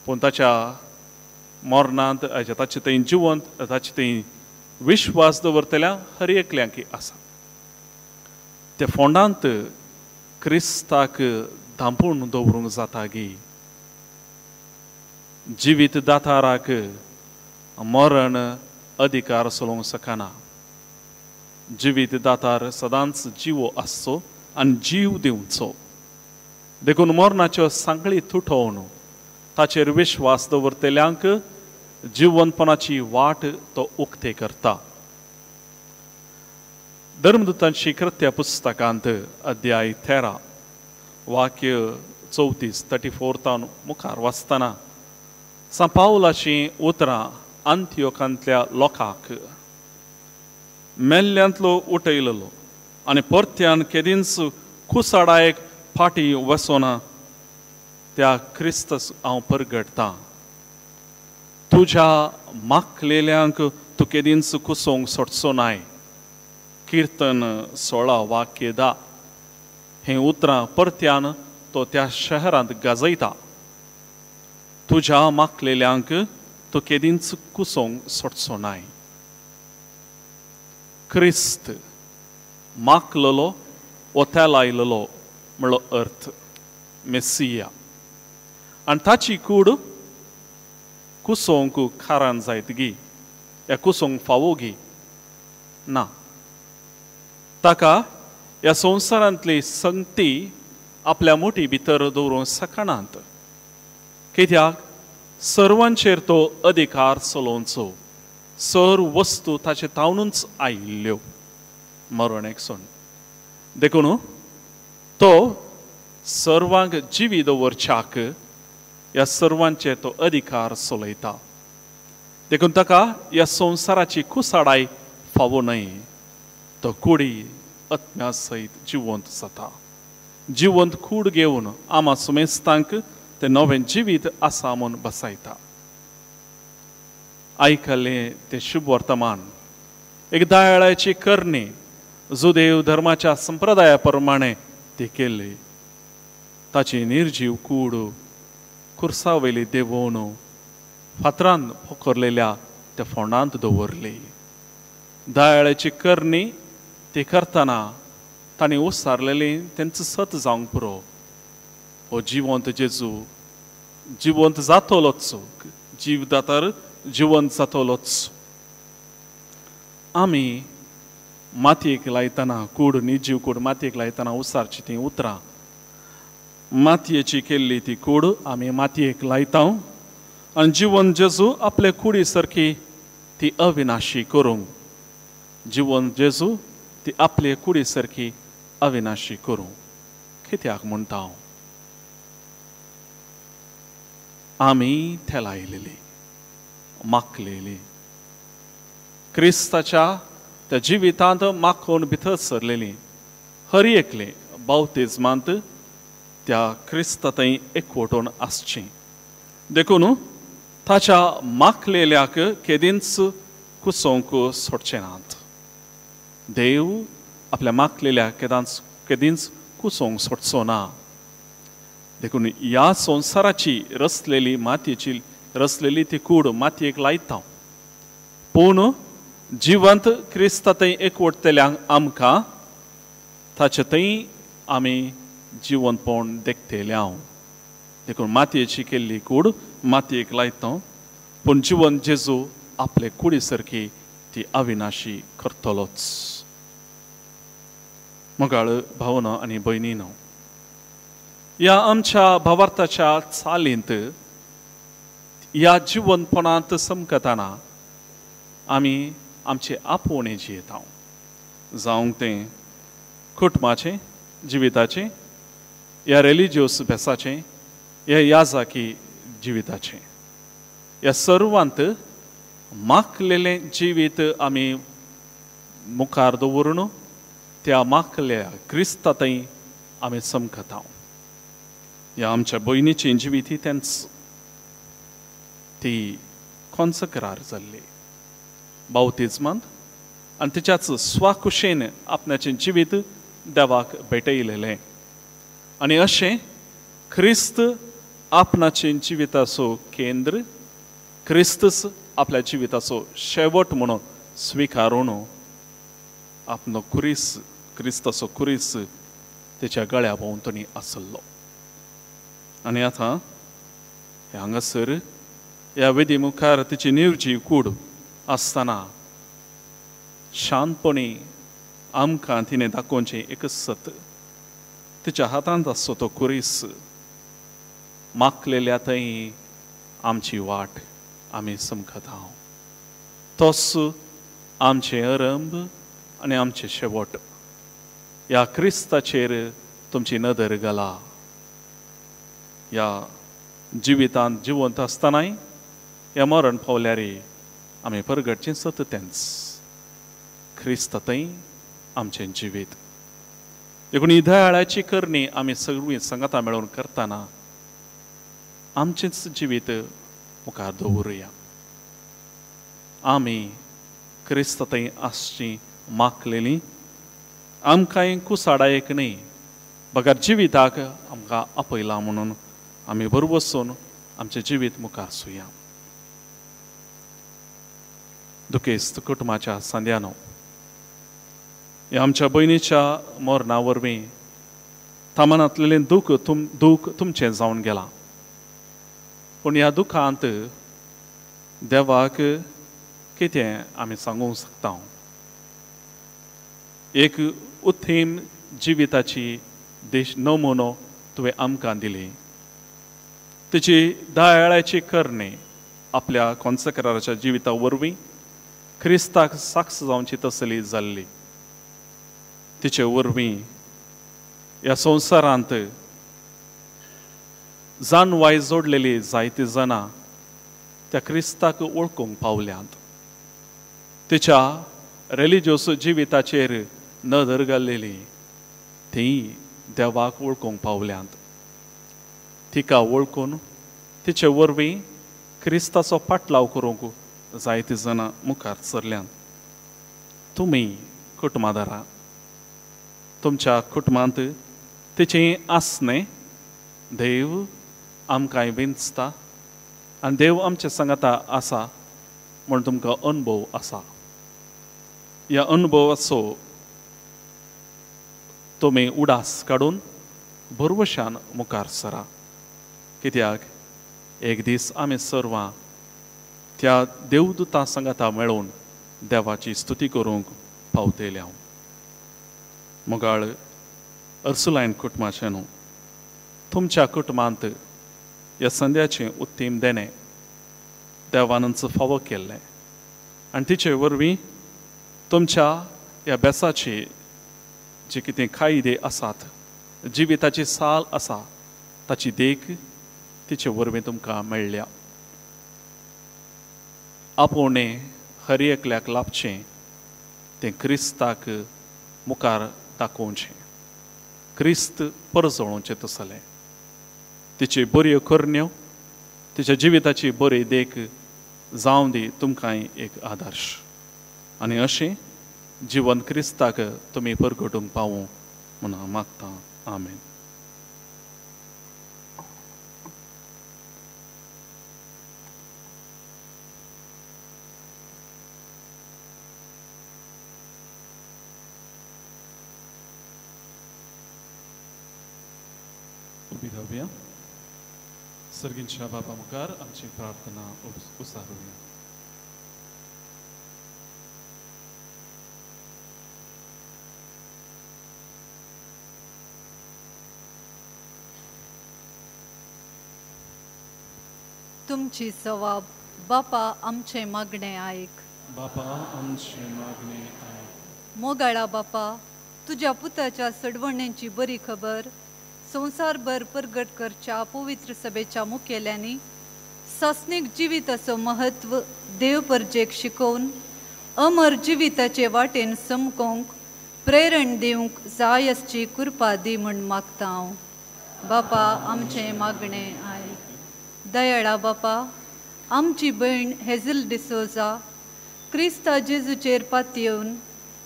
पूण ताच्या मरणांत ताचे थंय जिवंत ताचे थंय विश्वास दवरतल्या हर एकल्यांकी आसा. त्या फोंडांत क्रिस्ताक धांपून दवरूंक जाता गी? जिवीत दाताराक मरण अधिकार चलोवंक शकना. जिवीत दातार सदांच जिवो आसचो आनी जीव दिवचो. देखून मरणाच्यो सांखळी तुटोवन ताचेर विश्वास दवरतल्यांक जिवनपणाची वाट तो उक्ते करता. धर्मदूतांची कृत्या पुस्तकांत अध्याय 13 वाक्य 34 34 मुखार वाचतना सांत पावलाचीं उतरां अंत्योकांतल्या लोकांक मेल्ल्यांतलो उठयलेलो आनी परत्यान केदींच कुसाडायक फाटीं वचना त्या क्रिस्तस हांव परगटतां. तुज्या माखलेल्यांक तूं केदींच कुसोवंक सोडचो नाय. किर्तन 16 वाक्य 10 हें उतरां परत्यान तो त्या शहरांत गाजयता. तुज्या माखलेल्यांक तूं केदींच कुसोवंक सोडचो नाय. क्रिस्त माखलेलो वो तेलायलेलो म्हणलो अर्थ मेसिया, आनी ताची कूड कुसोवंक खारान जायत गी या कुसोवंक फावो गी ना. ताका ह्या संवसारांतली संगती आपल्या मोटी भितर दवरूंक शकनात, कित्याक सर्वांचेर तो अधिकार चलोवचो. सर्व वस्तू ताचे तावनूच आयिल्ल्यो मरण एक सोड. देखून तो सर्वांक जिवी दवरच्याक ह्या सर्वांचेर तो अधिकार चलयता. देखून ताका ह्या संवसाराची कुसाडाय फावो न्हय. तो कुडी आत्म्या सयत जिवंत जाता. जिवंत कूड घेवन आमा सुमेस्तांक तें नवें जिवीत आसा म्हूण बसायता. आयकल्लें तें शुभ वर्तमान एक दयाळाची करणी जुदेव धर्माच्या संप्रदाया प्रमाणे ती केल्ली. ताची निर्जीव कूड कुर्सावयली देवोवन फातरान पोखरलेल्या त्या फोंडांत दवरली. दयाळाची करणी ती करतना तांणी उसारलेली तेंच सत जावंक पुरो. हो जिवंत जेजू जिवंत जातलोच, जीव दातार जिवंत जातलोच. आमी मातयेक लायतना कूड, निर्जीव कूड मातयेक लायतना उसारची तीं उतरां, मातयेची केल्ली ती कूड आमी मातयेक लायता आनी जिवन जेजू आपले कुडी सारकी ती अविनाशी करूंक, जिवन जेजू ती आपले कुडी सारकी अविनाशी करूंक कित्याक म्हणटा हांव? आमी थेलायलेली माखलेली क्रिस्ताच्या त्या जिवितांत माखून भितर सरलेली हर एकले बावतिज्मांत त्या क्रिस्ता थंय एकवटून आसची. देखून ताच्या माखलेल्याक केदींच कुसोवंक सोडचे नात. देव आपल्या माखलेल्या केदींच कुसोवंक सोडचो ना. देखून ह्या संवसाराची रसलेली मातयेची रसलेली ती कूड मातयेक लायता, पूण जिवंत क्रिस्ता थंय एकवटतल्यांक आमकां ताचे थंय आमी जिवंतपण देखतले हांव. देखून मातयेची केल्ली कूड मातयेक लायता, पूण जिवन जेजू आपले कुडी सारकी ती अविनाशी करतलोच. मोगाळ भावना आनी भयणीनो, ह्या आमच्या भावार्थाच्या चालींत ह्या जिवंतपणांत समकतना आमी आमचे आपोवणें जियेता, जावंक तें कुटुंबाचें जिविताचें, ह्या रिलिजियस भेसाचें, ह्या याजाकी जिविताचें. ह्या सर्वांत माखलेलें जिवीत आमी मुखार दवरून त्या माखल्या क्रिस्ता थंय आमी समकता. ह्या आमच्या भयणीचें जिवीत ही तेंच, ती कॉन्सक्रार जाल्ली बावतिज्मांत आनी तिच्याच स्वाकुशेन आपणाचें जिवीत देवाक भेटयलेलें. आनी अशें क्रिस्त आपणाचें जिविताचो केंद्र, क्रिस्तच आपल्या जिविताचो शेवट म्हणून स्विकारून आपलो खुरीस, क्रिस्ताचो खुरीस तेच्या गळ्या भोंवतणी आसलो. आनी आतां हांगासर ह्या वेदी मुखार तिची निर्जीव कूड आसतना शांतपणी आमकां तिणें दाखोवचें एक सत, तिच्या हातांत आसचो तो खुरीस माखलेल्या थंय आमची वाट आमी समकता. तोच आमचें अरंभ आनी आमचें शेवट. ह्या क्रिस्ताचेर तुमची नदर घाला. ह्या जिवितांत जिवंत आसतनाय ह्या मरण पावल्यार आमी परगटचें सत तेंच, क्रिस्त थंय आमचें जिवीत. देखून ही दयाळाची करणी आमी सगळीं सांगाता मेळून करतना आमचेंच जिवीत मुखार दवरुया. आमी क्रिस्त थंय आसची माखलेली, आमकांय कुसाडायक न्हय बगर जिविताक आमकां आपयलां म्हणून आमी बरोबर वचून आमचें जिवीत मुखार सुया. दुखेस्त कुटुंबाच्या सांद्यानो, ह्या आमच्या भयणीच्या मरणा वरवीं थामनांतलें दूख दूख तुमचें जावन गेलां, पूण ह्या दुखांत देवाक कितें आमी सांगूंक शकता? एक उत्तम जिविताची देश नमुनो तुवें आमकां दिली. तिची दयाळाची करणी आपल्या कॉन्सक्राराच्या जिविता वरवीं क्रिस्ताक साक्ष जावची तसली जाल्ली. तिचे वरवीं ह्या संवसारांत जाणवाय जोडलेली जायती जाणां त्या क्रिस्ताक वळखूंक पावल्यांत. तिच्या रिलिजियस जिविताचेर नदर घाल्लेली ती देवाक वळखूंक पावल्यांत. तिका वळखून तिचे वरवीं क्रिस्ताचो पाटलाव करूंक जायतीं जाणां मुखार सरल्यांत. तुमी कुटुंबादारां, तुमच्या कुटुंबांत तिचें आसणें देव आमकांय विंचता आनी देव आमचे सांगाता आसा म्हूण तुमकां अनुभव आसा. ह्या अनुभवाचो तुमी उडास काडून भरवशान मुखार सरा, कित्याक एक दीस आमी सर्वां त्या देवदूता सांगाता मेळून देवाची स्तुती करूंक पावतले. हांव मोगाळ अर्सुलायन कुटुंबाचें न्हू, तुमच्या कुटुंबांत ह्या संद्याचें उत्तीम देणें देवानच फावो केल्लें आनी तिचे वरवीं तुमच्या ह्या बेसाची जे कितें कायदे आसात, जिविताची साल आसा, ताची देख तिचे वरवीं तुमकां मेळ्ळ्या. आपोवणें हर एकल्याक लाभचें तें क्रिस्ताक मुखार दाखोवचें, क्रिस्त परजळोवचें तसलें. तिची बऱ्यो करण्यो, तिच्या जिविताची बरी देख जावं दी तुमकांय एक आदर्श, आनी अशें जिवन क्रिस्ताक तुमी परगटूंक पावूं म्हूण हांव मागतां. आमेन. उबी रावया, सर्गींच्या बापा मुखार आमची प्रार्थना उसारुया. तुमची सवाब बापा आमचें मागणें आयक. बापा आमचें मागणें आयक. मोगाळा बापा, तुज्या पुताच्या सडवणेची बरी खबर संवसारभर परगट करच्या पवित्र सभेच्या मुखेल्यांनी सासणीक जिविताचो म्हत्व देव परजेक शिकोवन अमर जिविताचे वाटेन समकोंक प्रेरण दिवंक जाय आसची कृपा दी म्हूण मागता हांव. बापा आमचें मागणें आयक. दयाळा बापा, आमची भयण हेझल डिसोजा क्रिस्ता जेजूचेर पातयेवन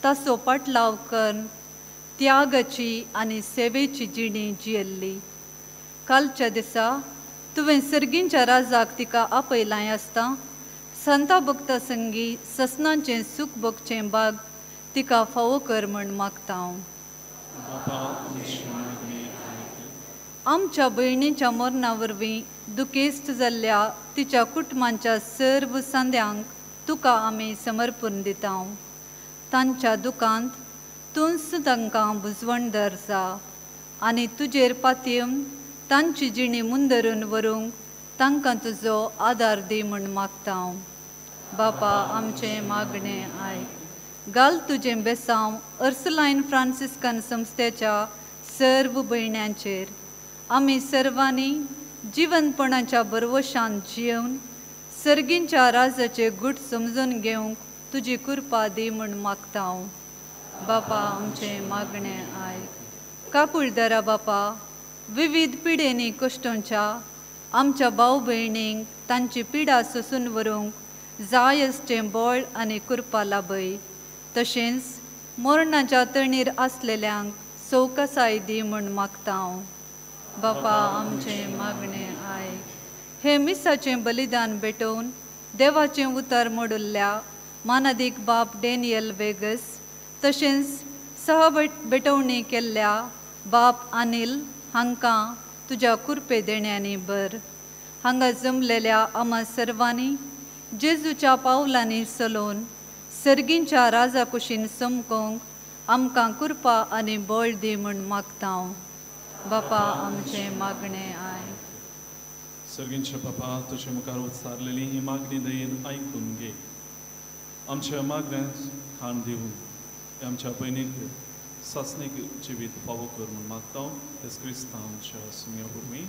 ताचो पाटलाव करून त्यागाची आनी सेवेची जिणी जियेल्ली. कालच्या दिसा तुवें सर्गींच्या राजाक तिका आपयलां आसता संता भक्ता संगी ससनाचें सूख भोगचें बाग तिका फावो कर म्हूण मागता हांव. आमच्या भयणीच्या मरणा वरवीं दुखेस्त जाल्ल्या तिच्या कुटुंबाच्या सर्व सांद्यांक तुका आमी समर्पण दिता. तांच्या दुकांत तूंच तांकां बुजवण दरजा आनी तुजेर पातयेवन तांची जिणी मुंदरून व्हरूंक तांकां तुजो आदार दी म्हूण मागता हांव. बापा आमचें मागणें आयक. घाल तुजें बेसांव अर्सलायन फ्रांसिस्कन संस्थेच्या सर्व भयण्यांचेर. आमी सर्वांनी जिवनपणाच्या भरवशान जियेवन सर्गींच्या राजाचे गूट समजून घेवंक तुजी कृपा दी म्हूण मागता हांव. बापा आमचें मागणें आयक. काकुळदरा बापा, विविध पिडेंनी कश्टोंच्या आमच्या भाव भयणींक तांची पिडा सोसून व्हरूंक जाय आसचें बळ आनी कृपा लाभय. तशेंच मरणाच्या तणीर आसलेल्यांक सवकासाय दी म्हूण मागता हांव. बापा आमचें मागणें आयक. हे मिसाचें बलिदान भेटोवन देवाचें उतर मोडुल्ल्या मानादीक बाप डॅनियल वेगस तशेंच सह भेटवणी केल्ल्या बाप अनिल हांकां तुज्या कुरपे देण्यांनी भर. हांगा जमलेल्या आमा सर्वांनी जेजूच्या पावलांनी चलोवन सर्गींच्या राजा कुशीन समकोंक आमकां कृपा आनी बळ दी म्हूण मागता हांव. बापा आमचें मागणें आयक. सर्गींच्या बापा, तुजे मुखार उच्चारलेली ही मागणी दयेन आयकून घे. आमच्या मागण्यांक खाण दिवन आमच्या भयणीक सासणीक जिवीत फावो कर म्हूण मागता. तेच क्रिस्तांव आमच्या सुम्या वरवीं.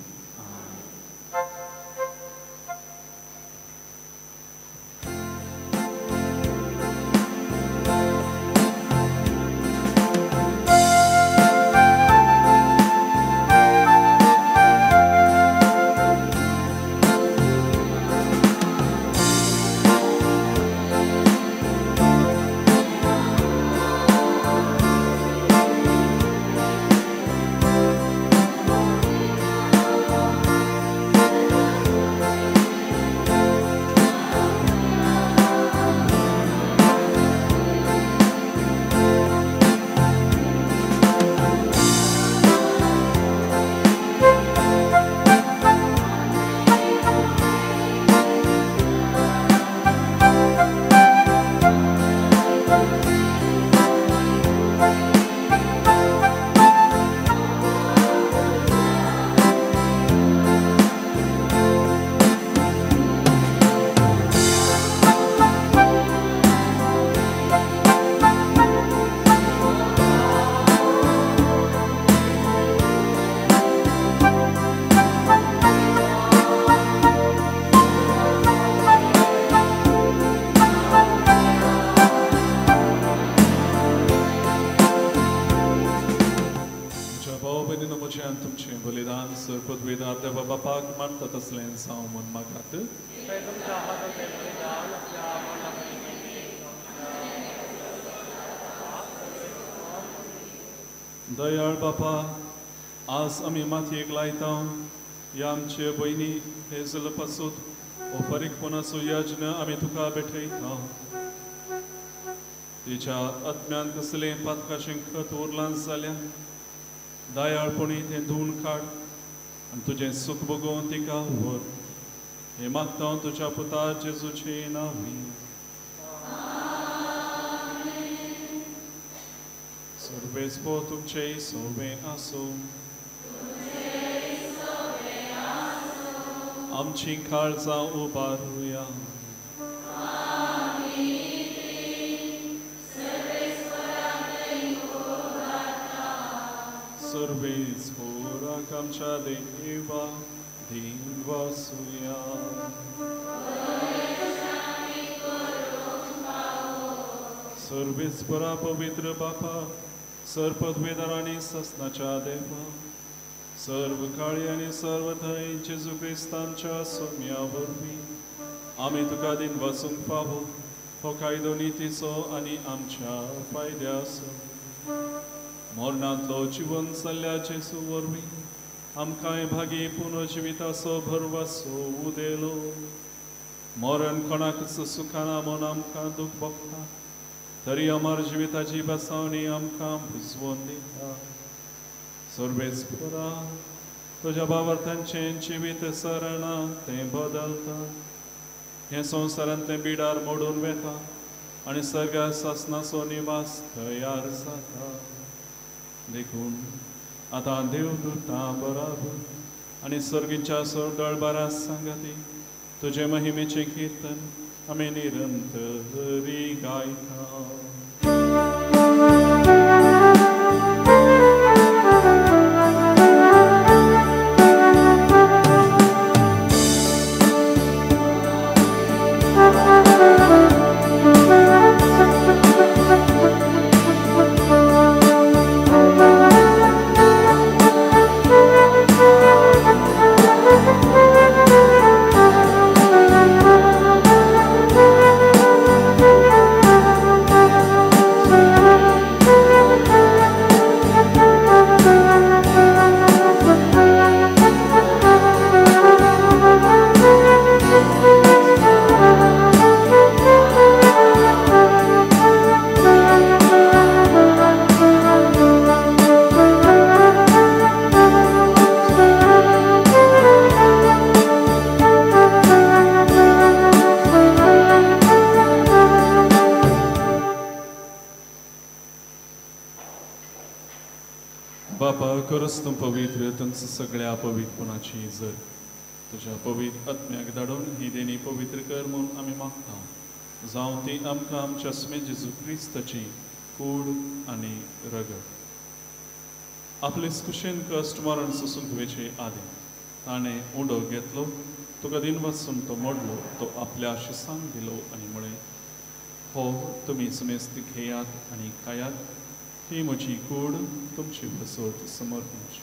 पदवीदार देवा बापाक मानता तसलें जावं म्हूण मागात. दयाळ बापा, आज आमी मातयेक लायता ह्या आमचे भयणी हेजल पासून हो फारीकपणाचो यज्ञ आमी तुका भेटयता. तिच्या आत्म्यान कसलें पातकाचें खत उरलां जाल्यार दयाळपणी तें धुवन काड आनी तुजें सूख भोगोवन तिका व्हर. हें मागता हांव तुज्या पुता जेजूचे नांवी. सर्वेस्पो तुमचें सोबें आसूं. आमची काळजां उबारुया. सर्वेस्पोराक आमच्या देवा दीन वासुया. सर्वेस्परा पवित्र बापा, सर्पद्वेदार आनी ससनाच्या देवा, सर्व काळी आनी सर्व थंय जेजू क्रिस्तांच्या सोम्या वरवीं आमी तुका दिन वचूंक फावो हो कायदो नितीचो आनी आमच्या फायद्याचो. मरणांतलो जिवन जाल्ल्या जेजू वरवीं आमकांय भागी पुनर्जिविताचो भरवसो उदेलो. मरण कोणाकच सुखाना म्हूण आमकां दूख भोगता, तरी अमर जिविताची बसावणी आमकां बुजवून दिता. सर्वेस्परा तुज्या बावर्थांचें जिवीत सरना तें बदलता, हें संवसारांतलें बिडार मोडून वेता आनी सगळ्या सासनाचो निवास तयार जाता. देखून आतां देवदूतां बराबर आनी सर्गीच्या दळबारा सांगाती तुजे महिमेचें किर्तन आमी निरंतरी गायता. तूं पवित्र तुमचं सगळ्या पवित्रपणाची जर तुज्या पवित्र आत्म्याक धाडून ही देणी पवित्र कर म्हणून आमी मागता. जावं ती आमकां आमच्या स्मे जेजू क्रिस्ताची कूड आनी रगत. आपले कुशेन कश्ट मरण सोसूंक वेचे आदीं ताणें उंडो घेतलो, तुका दिन वचून तो मोडलो, तो आपल्या शिसांक दिलो आनी म्हळें, हो तुमी सुमेस्त घेयात आनी खायात, ही म्हजी कूड तुमची बसोत समर्पणची.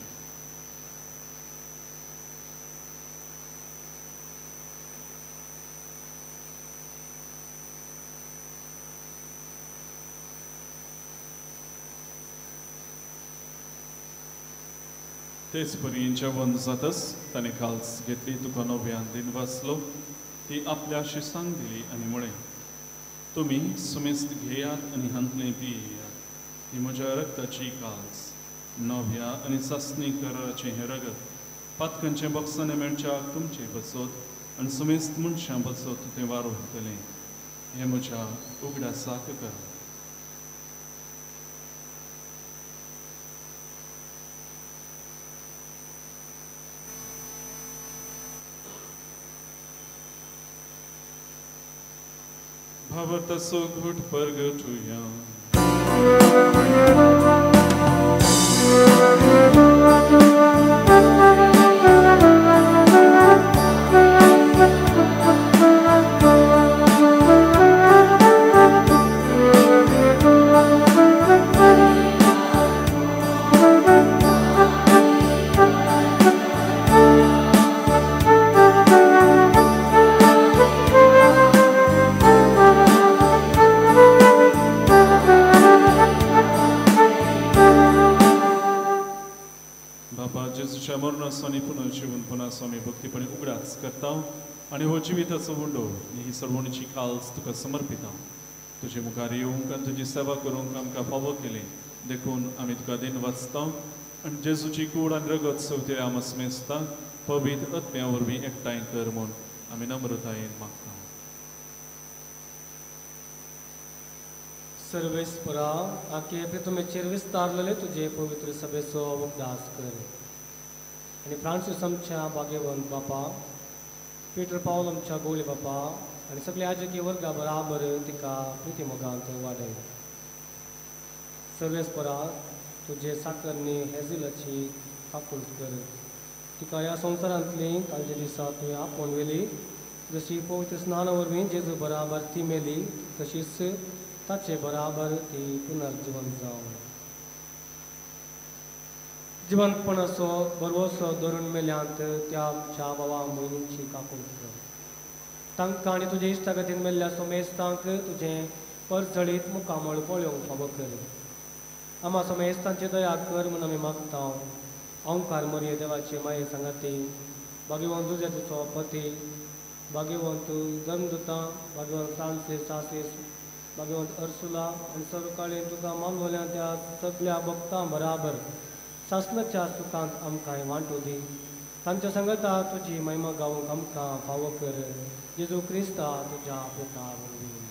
तेच परी जेवण जातच ताणें काल्स घेतली, तुका नव्यान दिन वाचलो, ती आपल्या शिसांक दिली आनी म्हळें, तुमी सुमेस्त घेयात आनी हांतलें पियात, ही म्हज्या रक्ताची काल्स, नव्या आनी सासणी कराराचें हें रगत पातकांचें बक्षाणें मेळच्याक तुमचें बसत आनी सुमेस्त मनशां बसत तें वारोवतलें. हें म्हज्या उगडासाक करा. भावार्थाचो घोट परगटुया. मरणाचो आनी पुनर्जिवनपणाचो आमी भक्तीपणी उगडास करता आनी हो जिविताचो उंडो आनी ही सर्वणीची काल्स तुका समर्पिता. तुजे मुखार येवंक आनी तुजी सेवा करूंक आमकां फावो केली देखून आमी तुका दिन वाचता आनी जेजूची कूड आनी रगत सवते आमस मेजता पवित्र आत्म्या वरवीं एकठांय कर म्हूण आमी नम्रतायेन मागता. सर्वेस्परा आखे प्रितमेचेर विस्तारलेले तुजे पवित्र सभेचो उगडास कर आनी फ्रांसीस आमच्या भाग्यवंत बापा, पीटर पावल आमच्या गोवली बापा आनी सगल्या आजकी वर्गा बराबर तिका प्रिती मोगांत वाडय. सर्वेस्परा तुजे साकरणी हेझिलाची काकूट कर, तिका ह्या संवसारांतली कालच्या दिसा तुवें आपोवन व्हेली, जशी पवित्र स्नाना वरवीं जेजू बराबर ती मेली तशीच ताचे बराबर ती पुनर्जिवन जावं. जिवंतपणाचो बरवसो धरून मेल्यांत त्या आमच्या बाबा भयणींची काकूट कर, तांकां आनी तुजे इश्टागतीन मेल्ल्या सोमेस्तांक तुजें परजळीत मुखामळ पळोवंक फावो कर. आमा सोमेस्तांची दया कर म्हूण आमी मागता. ओंकार मरिये देवाची माये सांगाती, भाग्यवंत जुजेचो पती, भाग्यवंत धर्मदूतां, भाग्यवंत फ्रांसीस आसीस, भाग्यवंत अर्सुला आनी सर्वकाळीन तुका मानवल्या त्या सगल्या भक्तां बराबर सासणाच्या सुखांत आमकां वांटो दी. तांच्या सांगता तुजी महिमा गावंक आमकां फावो कर. जेजू क्रिस्ता तुज्या पुता वरवीं.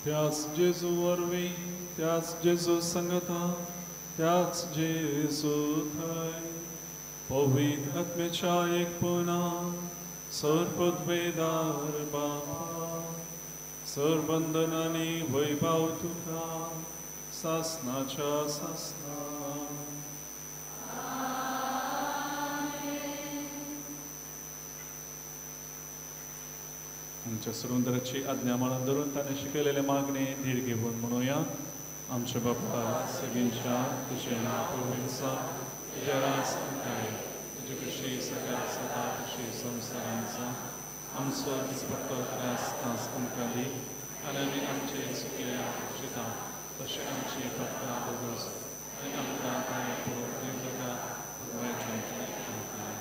त्याच जेजू वरवीं, त्याच जेजू संगता, त्याच जेजू थंय पवित्र आत्म्याच्या एकपणा सर्वपदवेदार बापा सरबंधनांनी वैभव तुका सासनाच्या सासना. आमच्या सुरुंदराची आज्ञा माळा धरून ताणें शिकयलेले मागणे धीर घेवन म्हणुया. आमच्या बापा सगळ्यांच्या तुजें नांव पवित्र जावं, तुजें राज आमकां येवं, तुजी खुशी सगळ्यात जाता तशी संवसारांत जावं. आमचो दिसपट्टो ग्रास आज आमकां दी आनी आमी आमचे चुकले शिता तशें आमची पात्रां भोगोस आनी आमकां कांय पळोवंक दिवं नाका, वायटांतली आमकां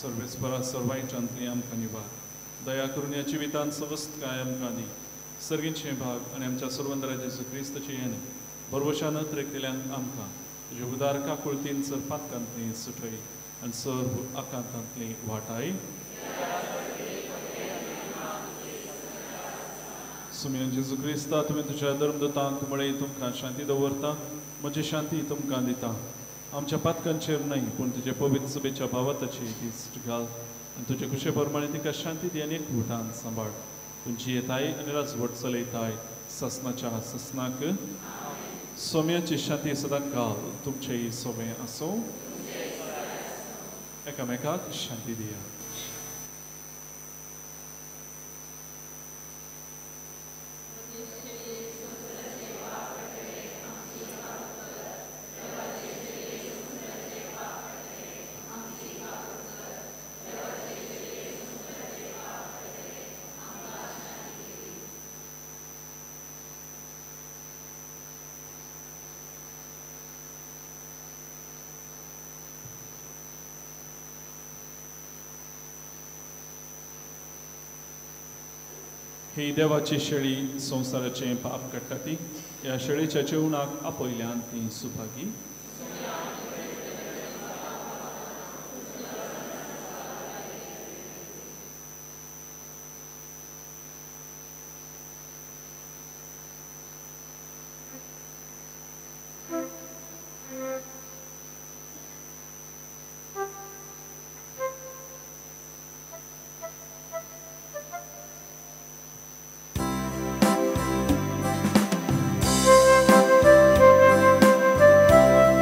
सर्वेस्परा सर्वांच्यांतली आमकां निवार. दया करून ह्या जिवितांत सवस्तकाय आमकां दी. सर्गीचे भाग आनी आमच्या सर्वंदरा जेजू क्रिस्ताची येणे भरवशान त्रेकलेल्यांक आमकां तुजे उदार काकुळतीन सर पातकांतली सुटय आनी सर्व आकांतांतली वाटाय. सुमयन जेजू क्रिस्ता तुवें तुज्या धर्मदूतांक म्हळें तुमकां शांती दवरता, म्हजी शांती तुमकां दिता. आमच्या पातकांचेर न्हय पूण तुजे पवित्र सभेच्या भावाताची दिश्ट घाल आनी तुजे खुशे प्रमाणे तिका शांती दी आनी एकवटान सांबाळ. तुमची येताय आनी राजवट चलयताय ससनाच्या ससनाक. सोम्याची शांती सदां काल तुमचेय सोमे आसूं. एकामेकाक शांती दिया. ही देवाची शेळी संवसाराचें पाप काडटा ती ह्या शेळीच्या जेवणाक आपयल्यान ती सुभागी. Thank you.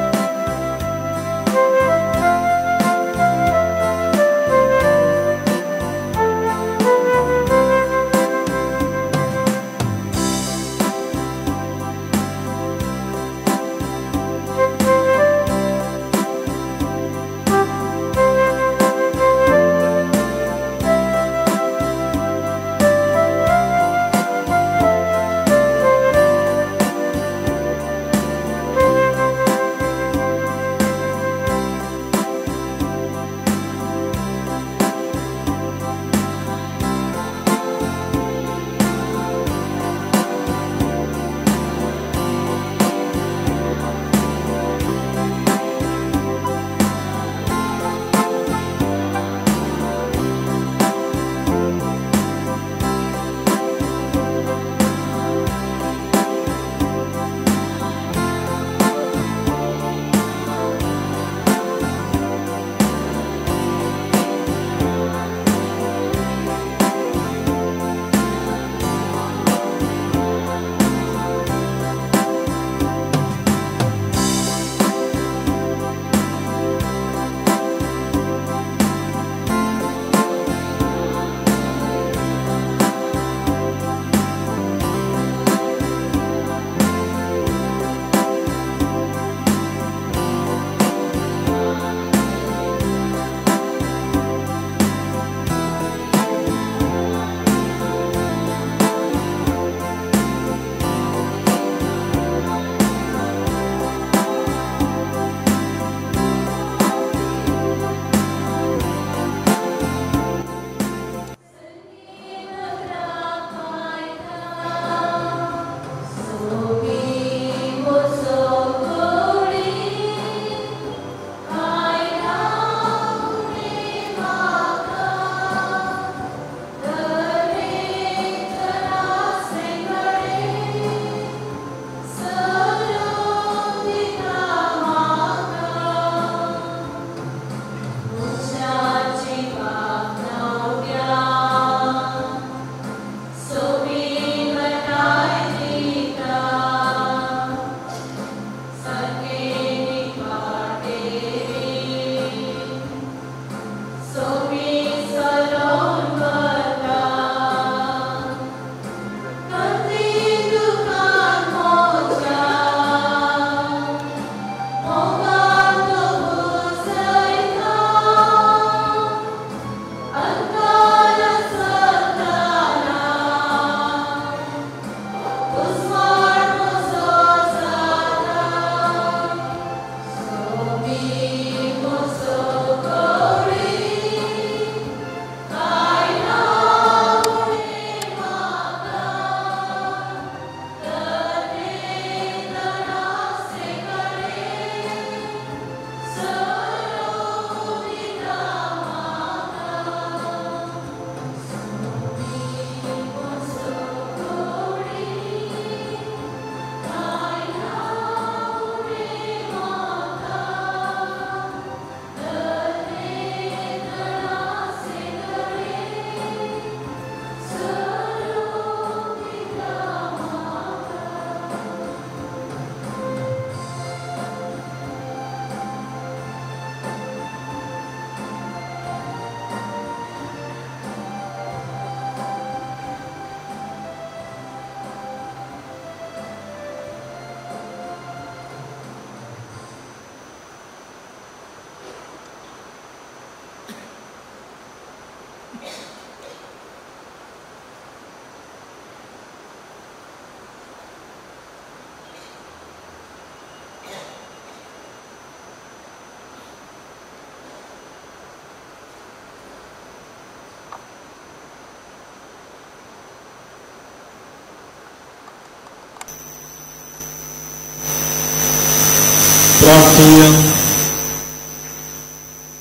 प्रार्थुया.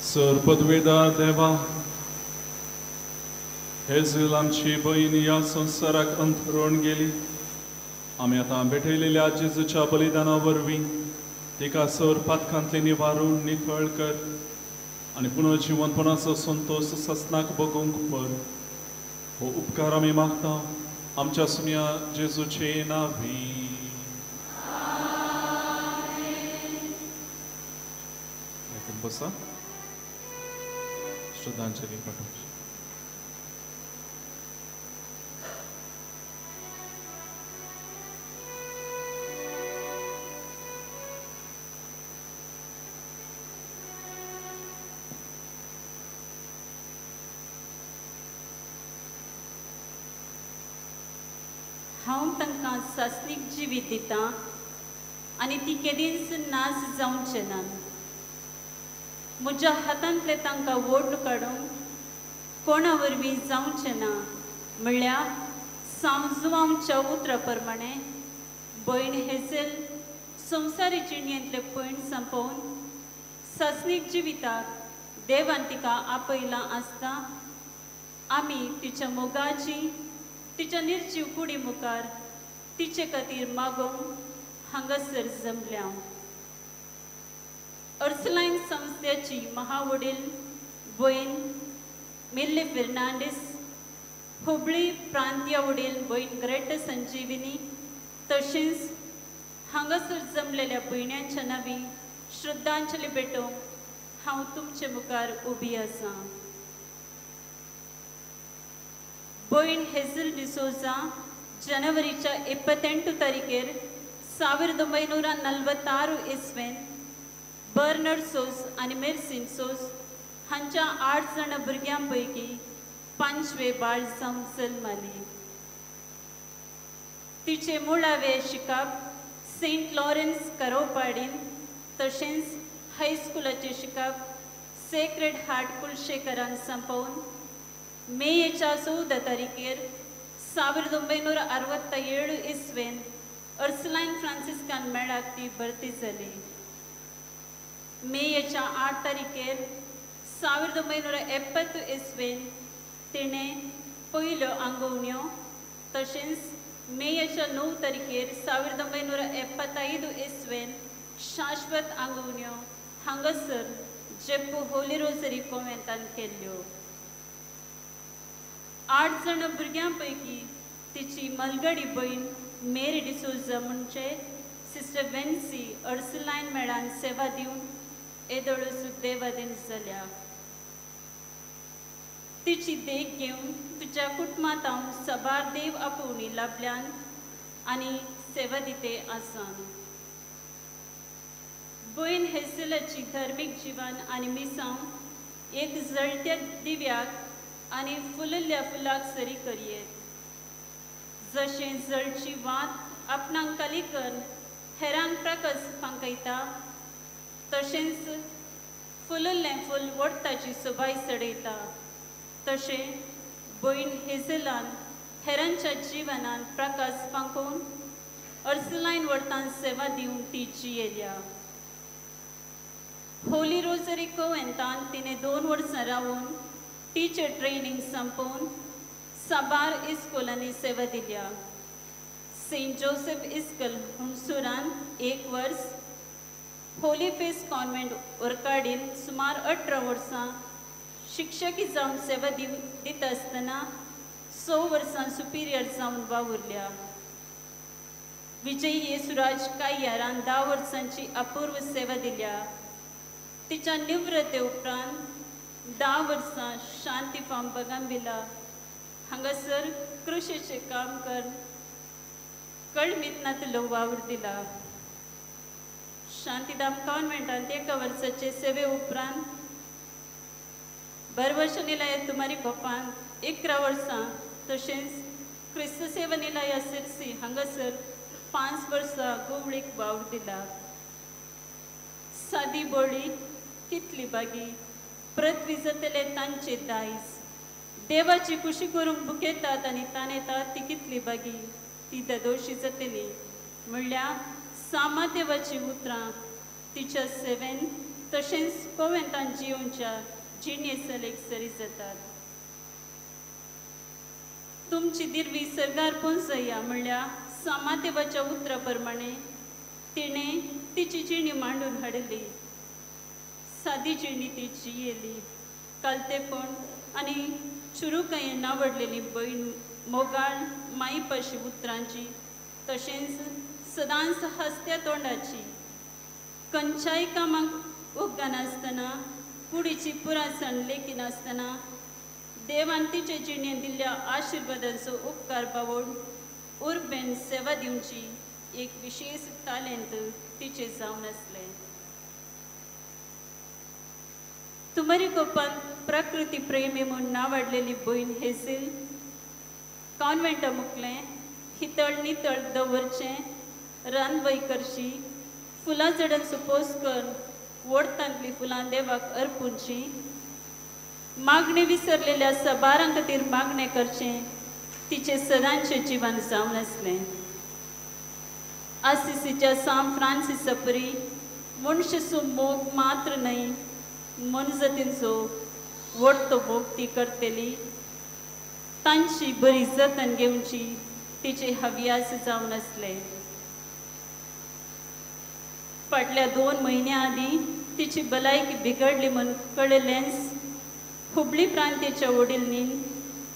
सर पदवेदार देवा, हेझल आमची बहीण ह्या संवसाराक अंतरून गेली. आमी आतां भेटयलेल्या जेजूच्या बलिदाना वरवीं तिका सर पातकांतले निवारून नितळ कर आनी पुनर्जिवनपणाचो संतोश ससनाक बगोवंक पर. हो उपकार आमी मागता आमच्या सुम्या जेजूचे नांवी. बसा श्रद्धांजली पाठोवची. हांव तांकां सासणीक जिवीत दितां आनी ती केदींच नाश जावचे ना. म्हज्या हातांतले तांकां वोड काडूंक कोणा वरवीं जावचें ना म्हणल्यार सांजवांच्या उतरा प्रमाणे भयण हेझल संवसारी जिणेंतले पयण संपोवन सासणीक जिविताक देवान तिका आपयलां आसता. आमी तिच्या मोगाची तिच्या निर्जीव कुडी मुखार तिचे खातीर मागोवंक हांगासर जमल्या. अर्सलायन संस्थेची महावडील भयण मिल्ली फेर्नांडीस, हुबळी प्रांतीय वडील भयण ग्रेट संजीविनी, तशेंच हांगासर जमलेल्या भयण्यांच्या नांवी श्रद्धांजली भेटोवंक हांव तुमचे मुखार उबी आसा. भयण हेझल डिसोजा जनवरीच्या 28 तारीखेर 1946 इस्वेन बर्नर्ड सोज आनी मेर्सिन सोज हांच्या 8 जाणां भुरग्यां पैकी 5वे बाळ जावन जल्माली. तिचे मुळावे शिकप सेंट लॉरेन्स करोपाडीन तशेंच हायस्कुलाचें शिकप सेक्रेड हार्ट कुलशेखरान संपोवन मेच्या 14 तारीखेर 1967 इस्वेन अर्सलायन फ्रांसिस्कान मेळाक ती भरती जाली. मेच्या 8 तारीखेर 1970 इस्वेन तिणें पयल्यो आंगोवण्यो तशेंच मेच्या 9 तारीखेर 1975 इस्वेन शाश्वत आंगोवण्यो हांगासर जेप्पू होली रोजरी कोवेंतान केल्ल्यो. 8 जाणां भुरग्यां पैकी तिची मलगडी भयण मेरी डिसोजा म्हणजे सिस्टर वेन्सी अर्सलायन मेळान सेवा दिवन येदोळू देवादीन जाल्या. तिची देख घेवन तुज्या कुटुंबांत हांव साबार देव आपोवणी लाभल्यान आनी सेवा दिते आसान. भयण हेझलाची धर्मीक जिवन आनी मिसांव एक जळत्या दिव्याक आनी फुलल्ल्या फुलाक सरी करयेत. जशें जळची वात आपणाक काली करून हेरांक प्रकाश फांकयता तशेंच फुलल्लें फूल वडताची सोबाय चडयता तशें भयण हेझलान हेरांच्या जिवनान प्रकाश फांकोवन अर्सलायन वडतान सेवा दिवन ती जियेल्या. होली रोजरी कोवेंतान तिणें 2 वर्सां रावून टिचर ट्रेनिंग संपोवन साबार इस्कोलांनी सेवा दिल्या. सेंट जोसेफ इस्कल हुणसूरान 1 वर्स, होली फेस कॉन्व्हेंट ओरकाडीन सुमार 18 वर्सां शिक्षकी जावन सेवा दिता आसतना 6 वर्सां सुपिरियर जावन वावुरल्या. विजयी येसुराज काय्यारान 10 वर्सांची अपूर्व सेवा दिल्या. तिच्या निवृत्ते उपरांत 10 वर्सां शांती फार्म बगांबिला हांगासर कृशीचें काम कर कळमीत नातलो वावर दिला. शांतीधाम कॉन्व्हेंटांत 1 वर्साचे सेवे उपरांत बरवर्ष निलय तुमारी गोपान 11 वर्सां तशेंच क्रिस्त सेवा निलय सिरसी हांगासर 5 वर्सां गोवळीक वावर दिला. सादी बोळी कितली बागी पृथ्वी जातले तांचे दायज देवाची खुशी करूंक बुकेतात आनी ताणेतात ती कितली बागी ती ददोशी जातली म्हणल्यार सामा देवाची उतरां तिच्या सेवेन तशेंच कोवेंतान जिवच्या जिणे सलेक सरी जातात. तुमची दिरवी सरकार पोंचया म्हणल्यार सामादेवाच्या उतरा प्रमाणे तिणें तिची जिणी मांडून हाडली. सादी जिणी ती जियेली. कालतेपण आनी चुरुकायेन नावडलेली भयण मोगाळ माईपाशी उतरांची तशेंच सदांच हांसत्या तोंडाची. खंयच्याय कामाक उगनासतना कुडीची पुरासण लेखिनासतना देवान तिचे जिणेंत दिल्ल्या आशिर्वादांचो उपकार पावोवन उर्बेन सेवा दिवची एक विशेष तालेंत तिचे जावन आसलें. तुमरी कोपान प्रकृती प्रेमी म्हूण नावाडलेली भयण हेसील कॉन्वेंटा मुकलें हितळ नितळ दवरचें, रांदवय करची, फुलां झडांचो पोस करून वोडतांतलीं फुलां देवाक अर्पुची, मागणें विसरलेल्या सबारां खातीर मागणें करचें तिचें सदांचें जिवन जावन आसलें. आसिसीच्या सांत फ्रांसिसा परी मनशाचो मोग मात्र न्हय मनजातींचो वडतो मोग ती करतली. तांची बरी जतन घेवची तिचे हव्यास जावन आसले. फाटल्या 2 म्हयन्यां आदीं तिची भलायकी बिगडली म्हूण कळिल्लेंच हुबळी प्रांतेच्या वडिलांनी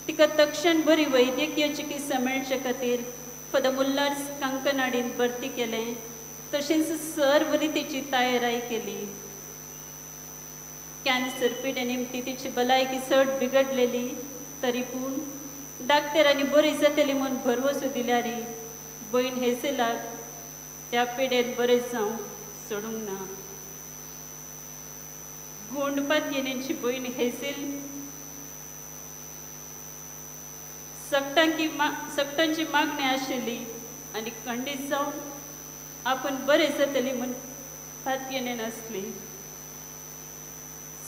तिका तक्षण बरी वैद्यकीय चिकित्सा मेळचे खातीर फादर मुल्लार्स कंकनाडीन भरती केलें. तशेंच सर्व रितीची तयाराय केली. कॅन्सर पिडे निमती तिची भलायकी चड बिगडलेली तरी पूण डाक्टरांनी बरी जातली म्हूण भरवसो दिल्यार भयण हेसेलाक त्या पिडेन बरें जावंक सोडूंक ना. गुंड पातयेनेची भयण हेसील सगटांची मागणी आशिल्ली आनी खंडीत जावन आपूण बरें जातली म्हूण पातयेनेन आसली.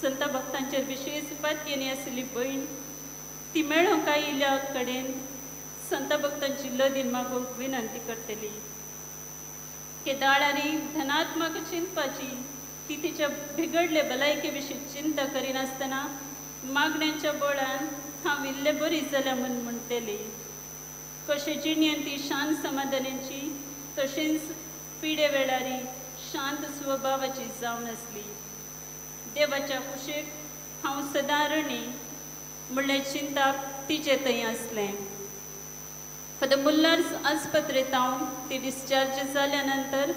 संता भक्तांचेर विशेष पातयेनी आशिल्ली भयण ती मेळोंक आयिल्ल्या कडेन संता भक्तांची लदीन मागूंक विनंती करतली. केदाळ आनी धनात्मक चिंतपाची ती तिच्या बिगडले भलायके विशीं चिंता करिनासतना मागण्यांच्या बळान हांव इल्लें बरी जाल्या म्हूण म्हणटली. कशें जिणेन ती शांत समाधानाची तशेंच पिडे वेळारी शांत स्वभावाची जावन आसली. देवाच्या कुशीक हांव सदां रणी म्हणल्यार चिंताप तिचे थंय आसलें. फादर मुल्लार्स आस्पत्रेंत हांव ती डिस्चार्ज जाल्या नंतर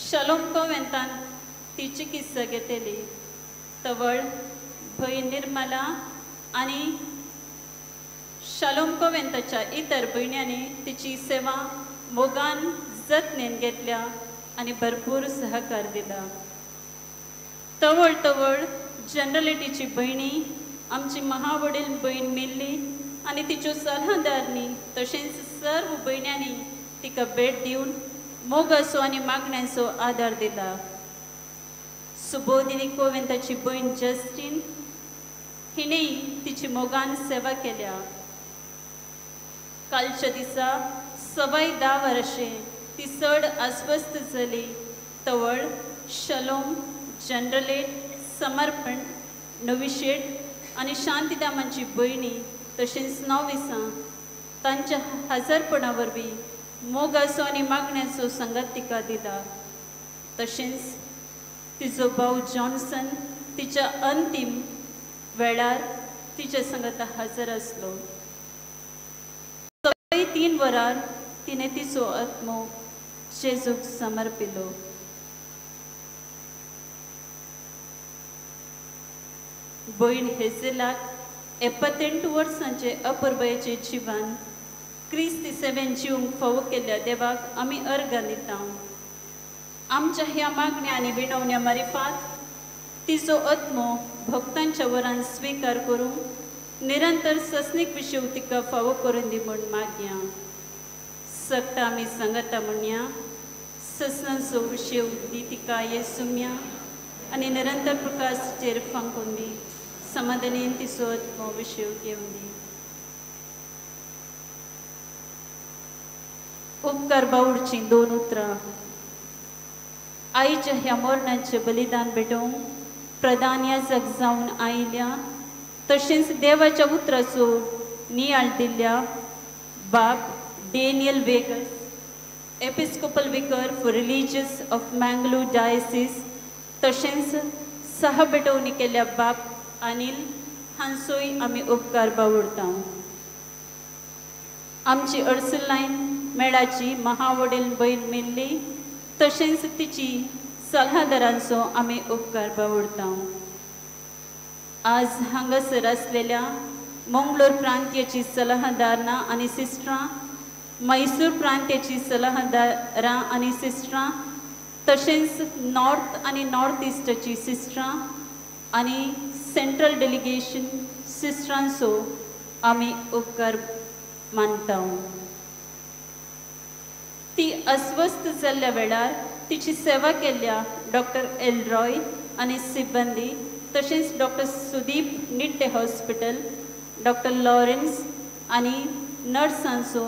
शालोम कोवेंतान ती चिकित्सा घेतली. तवळ भंय निर्मला आनी शालोम कोवेंताच्या इतर भयण्यांनी तिची सेवा मोगान जतनेन घेतल्या आनी भरपूर सहकार दिला. तवळ तवळ जनरलिटीची भयणी आमची महावडील भयण मेल्ली आनी तिच्यो सल्हादारनी तशेंच सर्व भयण्यांनी तिका भेट दिवन मोगाचो आनी मागण्यांचो आदार दिला. सुबोधिनी कोवेंताची भयण जस्टीन हिणें तिची मोगान सेवा केल्या. कालच्या दिसा 10:15 वर्षे ती चड अस्वस्थ जाली. तवळ शलोम जनरलेट समर्पण नविशेट आनी शांतिदामांची भयणी तशेंच नविसां तांच्या हजरपणा वरवीं मोगाचो आनी मागण्याचो संगत तिका दिला. तशेंच तिचो भाव जॉन्सन तिच्या अंतीम वेळार तिच्या संगता हजर आसलो. 3:15 वरार तिणें तिचो आत्मो जेजूक समर्पिलो. भयण हेझेलाक 78 वर्सांचे अपुरबायेचें जिवन क्रिस्ती सेवेन जिवंक फावो केल्ल्या देवाक आमी अर्गां दिता. आमच्या ह्या मागण्या आनी विणवण्या मारिफात तिचो आत्मो भक्तांच्या वरान स्विकार करूंक निरंतर सस्नीक विशीं तिका फावो करून दी म्हूण मागया. सगटा आमी सांगता म्हणया ससनांचो विशेव दी तिका येसुम्या आनी निरंतर प्रकाशचेर फांकून दी. समाधानेन तिचो आत्मो विशेव घेवन दी. उपकार बावडचीं 2 उतरां. आईच्या ह्या मरणाचें बलिदान भेटोवंक प्रधान याजक जावन आयल्या तशेंच देवाच्या उतराचो नियाळ दिल्ल्या बाब Daniel Vegas, episcopal vicar for religious of Mangalore diocese, तशेंच सह भेटवणी केल्ल्या बाब अनिल हांचोय आमी उपकार बावडता. आमची अर्सलायन मेळाची महावडील भयण मेल्ली तशेंच तिची सल्हादारांचो आमी उपकार बावडता. आज हांगासर आसलेल्या मंगलोर प्रांत्याची सल्हादारां आनी सिस्टरां, मैसूर प्रांत्याची सल्हादारां आनी सिस्टरां, तशेंच नॉर्थ आनी नॉर्थ इस्टाची सिस्टरां आनी सेंट्रल डेलिगेशन सिस्टरांचो आमी उपकार मानता. ती अस्वस्थ जाल्ल्या वेळार तिची सेवा केल्ल्या डॉक्टर एलरॉय आनी सिब्बंदी, तशेंच doctor Sudeep Nitte hospital, doctor Lawrence आनी नर्सांचो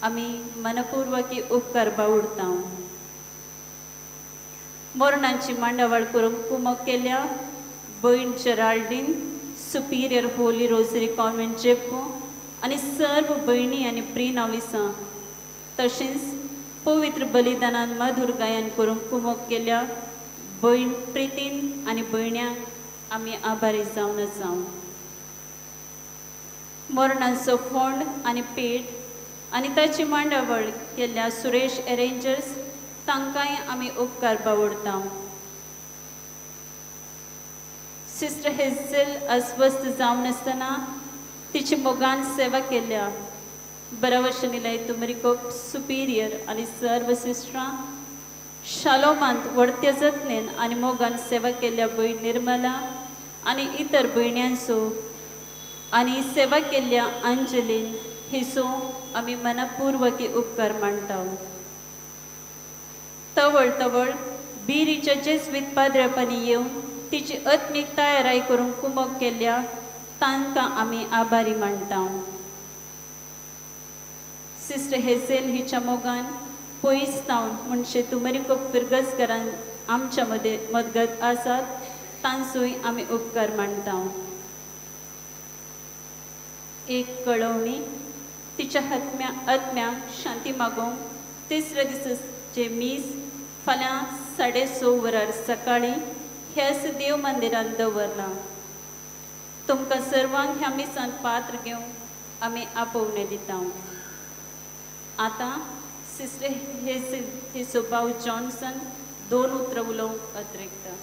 आमी मनपूर्वकी उपकार बावडता. मरणांची मांडावळ करूंक कुमक केल्या भयण Geraldine, superior Holy Rosary convent Jeppo आनी सर्व भयणी आनी प्री नाविसां, तशेंच पवित्र बलिदानान मधुर गायन करूंक कुमक केल्या भयण प्रितीन आनी भयण्यांक आमी आभारी जावन आसा. मरणांचो फोंड आनी पेट आनी ताची मांडावळ केल्ल्या सुरेश एरेंजर्स तांकांय आमी उपकार बावडता. सिस्टर हेझल अस्वस्थ जावन आसतना तिची मोगान सेवा केल्या बरावशनिलय तुमरिकोप सुपिरियर आनी सर्व सिस्टरां, शालोमांत वडत्या जतनेन आनी मोगान सेवा केल्ल्या भयण निर्मला आनी इतर भयण्यांचो आनी सेवा केल्ल्या अंजलीन हिचो आमी मनपूर्वकी उपकार मानता. तवळ तवळ बिरीच्या जेज्वीत पाद्रपांनी येवन तिची आत्मीक तयाराय करूंक कुमक केल्ल्या तांकां आमी आभारी मानता. सिस्टर हेझेल हिच्या मोगान पयस तावन म्हणजे तुमरिको फिरगजकारान आमच्या मदें मदगत आसात तांचोय आमी उपकार मानता. एक कळवणी, तिच्या आत्म्याक शांती मागोवंक तिसऱ्या दिसाचें मीस फाल्यां 6:30 वरार सकाळीं ह्याच देव मंदिरांत दवरलां. तुमकां सर्वांक ह्या मिसांत पात्र घेवंक आमी आपोवणें दिता. आतां सिस्टर हेझल हिचो भाव जॉन्सन दोन उतरां उलोवंक अत्रेकता.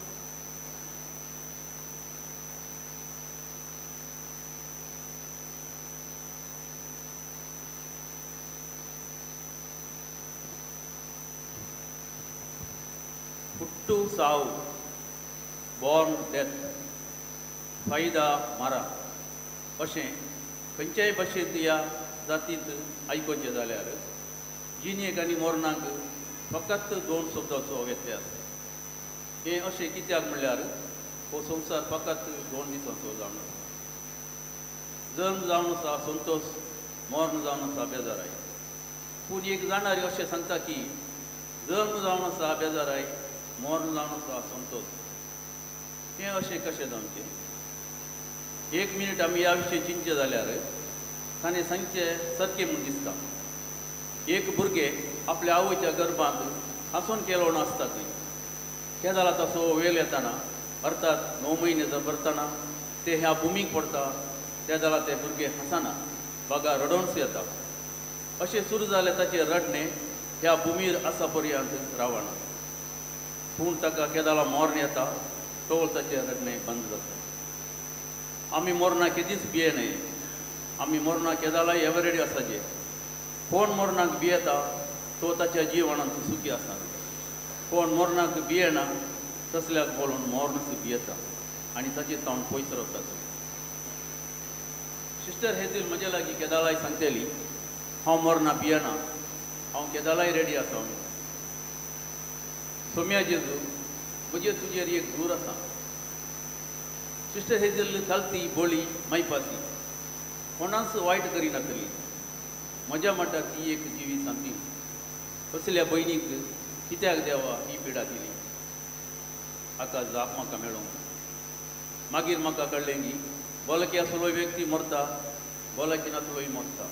ಹುಟ್ಟು ಸಾವು, बॉर्न डेथ, फायदा मारा अशें खंयच्याय भाशेंत ह्या जातींत आयकोचें जाल्यार जिणेक आनी मरणाक फकत दोन शब्दाचो व्यत्यास. हें अशें कित्याक म्हणल्यार हो संवसार फकत दोन दिसांचो जावन आसा. जल्म जावन आसा संतोश, मर्ण जावन आसा बेजाराय. पूण एक जाणारी अशें सांगता की जल्म जावन आसा बेजाराय, मर्ण जावन आसा संतोश. हें अशें कशें जावचें? एक मिनीट आमी ह्या विशयी चिंतचें जाल्यार ताणें सांगचें सारकें म्हूण दिसता. एक भुरगें आपल्या आवयच्या गर्भांत हांसून केलोवन आसता थंय केदाला तसो वेळ येताना, अर्थात 9 म्हयने जर भरतना ते ह्या भुमीक पडटा तेदाला ते भुरगें हांसना, बागा रडोवनच येता. अशें सुरू जालें ताचें रडणें ह्या भुमीर आसा पर्यंत रावना. पूण ताका केदाला मर्ण येता तोवळ ताचें रडणें बंद जाता. आमी मरणाक केदींच भियेनाय. आमी मरणाक केदालाय एवरेडी आसाचे. कोण मरणाक भियेता तो ताच्या जिवनांत सुखी आसना. कोण मरणाक भियेना तसल्याक पळोवन मरणच भियेता आनी ताचे तावन पयस रावता. सिस्टर हेझल म्हजे लागीं केदालाय सांगतली, हांव मरणाक भियेना, हांव केदालाय रेडी आसा. सोम्या जेजू, म्हजेर तुजेर एक धूर आसा. सिस्टर हेझल चालती बोळी मायपासी, कोणाच वायट करिनासली. म्हज्या मतान ती एक जिवी सांती. असल्या भयणीक कित्याक देवा ही पिडा दिली? हाका जाप म्हाका मेळोंक. मागीर म्हाका कळ्ळें की भलायकी आसलोय व्यक्ती मरता, भलायकी नासलोय मरता.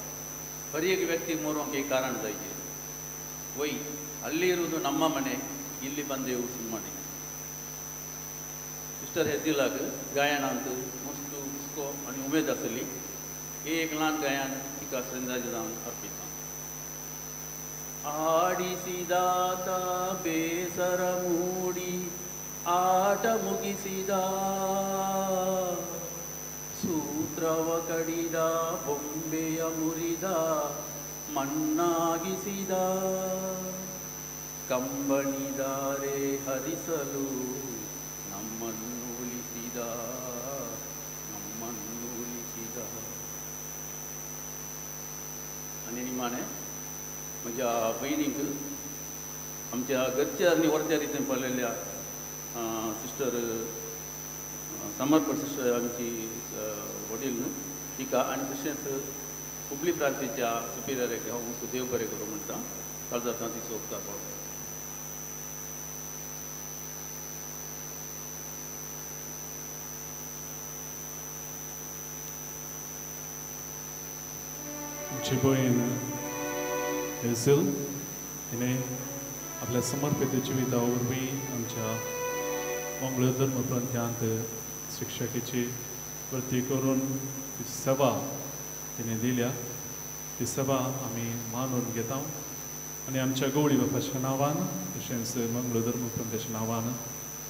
हर एक व्यक्ती मरोंक एक कारण जायचे. वय ಅಲ್ಲಿರುವುದು ನಮ್ಮ ಮನೆ, ಇಲ್ಲಿ ಬಂದೆವು ಸುಮ್ಮನೆ. सिस्टर हेजिलाक गायनांत मस्त हुस्को आनी उमेद आसली. ही एक ल्हान गायन तिका श्रद्धांजली जावन अर्पिता. ಆಡಿಸಿದಾತ ಬೇಸರ ಮೂಡಿ ಆಟ ಮುಗಿಸಿದ, ಸೂತ್ರವ ಕಡಿದ ಬೊಂಬೆಯ ಮುರಿದ ಮಣ್ಣಾಗಿಸಿದ, ಕಂಬಣಿದಾರೆ ಹರಿಸಲು ನಮ್ಮನ್ನು ಉಳಿಸಿದ, ನಮ್ಮನ್ನು ಉಳಿಸಿದ. आनी निमाणें म्हज्या भयणीक आमच्या घरच्या आनी वरत्या रितीन पळयल्ल्या सिस्टर समर्पण सिस्टर आमची वडील न्हू तिका आनी तशेंच हुबळी प्रांतीच्या सुपिरियराक हांव देव बरें करूं म्हणटा. काळजांतल्यान तिचो उपकार पावलो. आमची भयण हेझल हिणें आपल्या समर्पित जिविता वरवीं आमच्या मंगळूर धर्म प्रांत्यांत शिक्षकेची वृत्ती करून तिची सेवा तिणें दिल्या. ती सेवा आमी मानून घेता आनी आमच्या गवळी बापाच्या नांवान तशेंच मंगळूर धर्म प्रांत्याच्या नांवान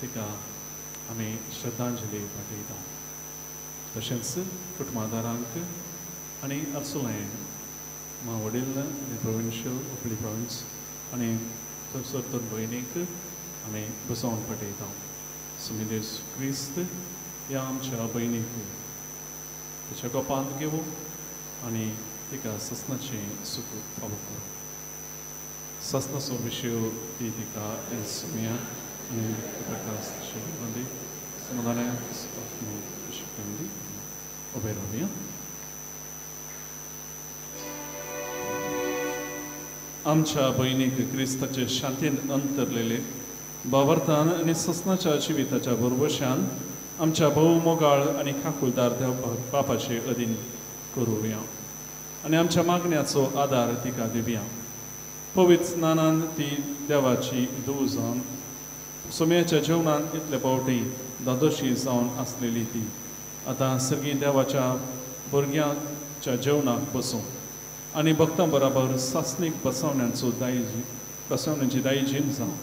तिका आमी श्रद्धांजली पाठयता. तशेंच कुटुंबादारांक आनी अर्सुलायन मा वडील आनी प्रोविन्शियल हुबळी प्रोविन्स आनी थंयसर दोन भयणीक आमी बसोवन पाठयता. सुमिदेस क्रिस्त ह्या आमच्या भयणीक ताच्या गोपांत घेवं आनी तिका ससनाचें सुख फावो करूं. ससनाचो विशय ती तिका सुमया आनी प्रकाश शिकवंदी समाधानाक शिकवंदी. उबे रावया. आमच्या भयणीक क्रिस्ताचे शांतीन अंतरलेले बावरतान आनी ससनाच्या जिविताच्या भरवशान आमच्या भोवमोगाळ आनी खाकुलदार देव बापाचे अधीन करुया आनी आमच्या मागण्याचो आदार तिका दिवया. पवित्र स्नानान ती देवाची धूव जावन सोम्याच्या जेवणान इतले फावटी दादोशी जावन आसलेली ती आतां सगळीं देवाच्या भुरग्यांच्या जेवणाक बसूं आनी भक्तां बराबर सासणीक बसवण्यांचो दायजी बसवण्याची दायजीन जावं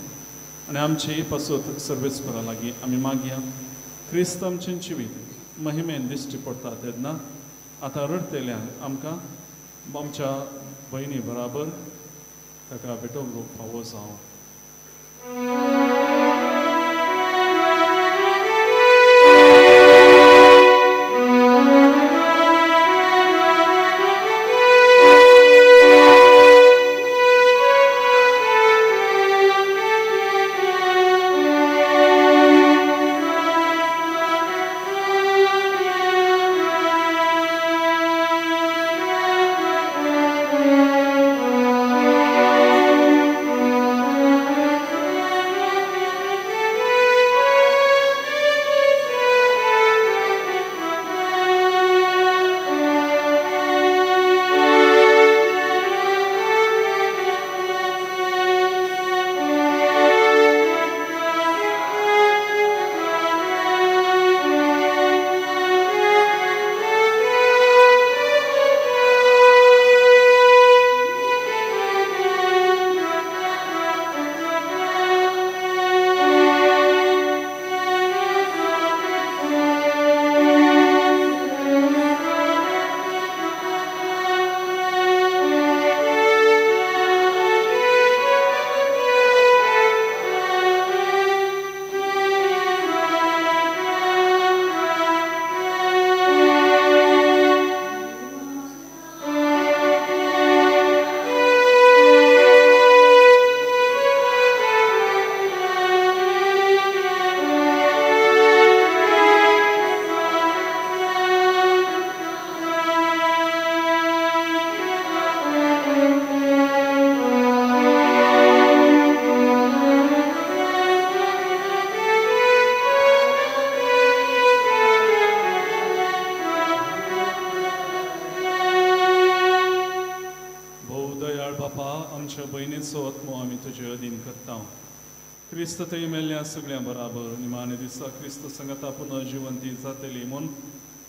आनी आमचे पासत सर्वेस्परा लागीं आमी मागया. क्रिस्त आमचें जिवीत महिमेन दिश्टी पडटा तेन्ना आतां रडटल्यांक आमकां आमच्या भयणी बराबर ताका भेटोवंक फावो जावं. भयणीचो आत्मो आमी तुजे अधीन करता. क्रिस्त थंय मेल्ल्या सगळ्यां बराबर निमाणे दिसा क्रिस्त संगता पुनर्जिवंती जातली म्हूण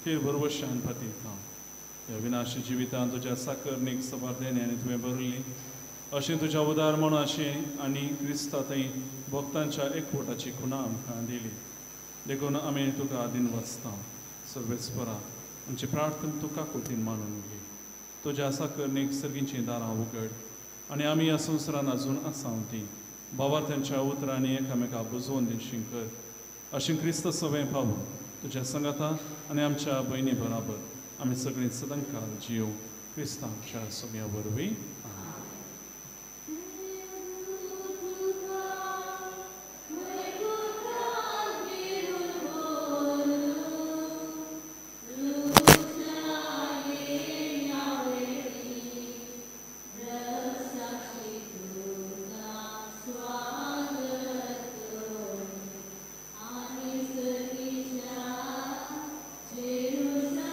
थेर भरवशान पातयता. ह्या विनाशी जिवितान तुज्या साकरणीक सबार देणे आनी तुवें भरली अशें तुज्या उदार मनाचें आनी क्रिस्ता थंय भक्तांच्या एकवटाची खुणा आमकां दिली. देखून आमी तुका आदीन वाचता. सर्वेस्परा आमची प्रार्थना तुका कोटीन मानून घे. तुज्या साकरणीक सर्गींचीं दारां उगड आनी आमी ह्या संवसारान अजून आसा ती भावार्थ्यांच्या उतरांनी एकामेका बुजोवन दिवशी कर. अशें क्रिस्त सवें पावून तुज्या संगाता आनी आमच्या भयणी बराबर आमी सगळीं सदांकाल जियो क्रिस्तांच्या सगळ्या वरवीं. Jerusalem.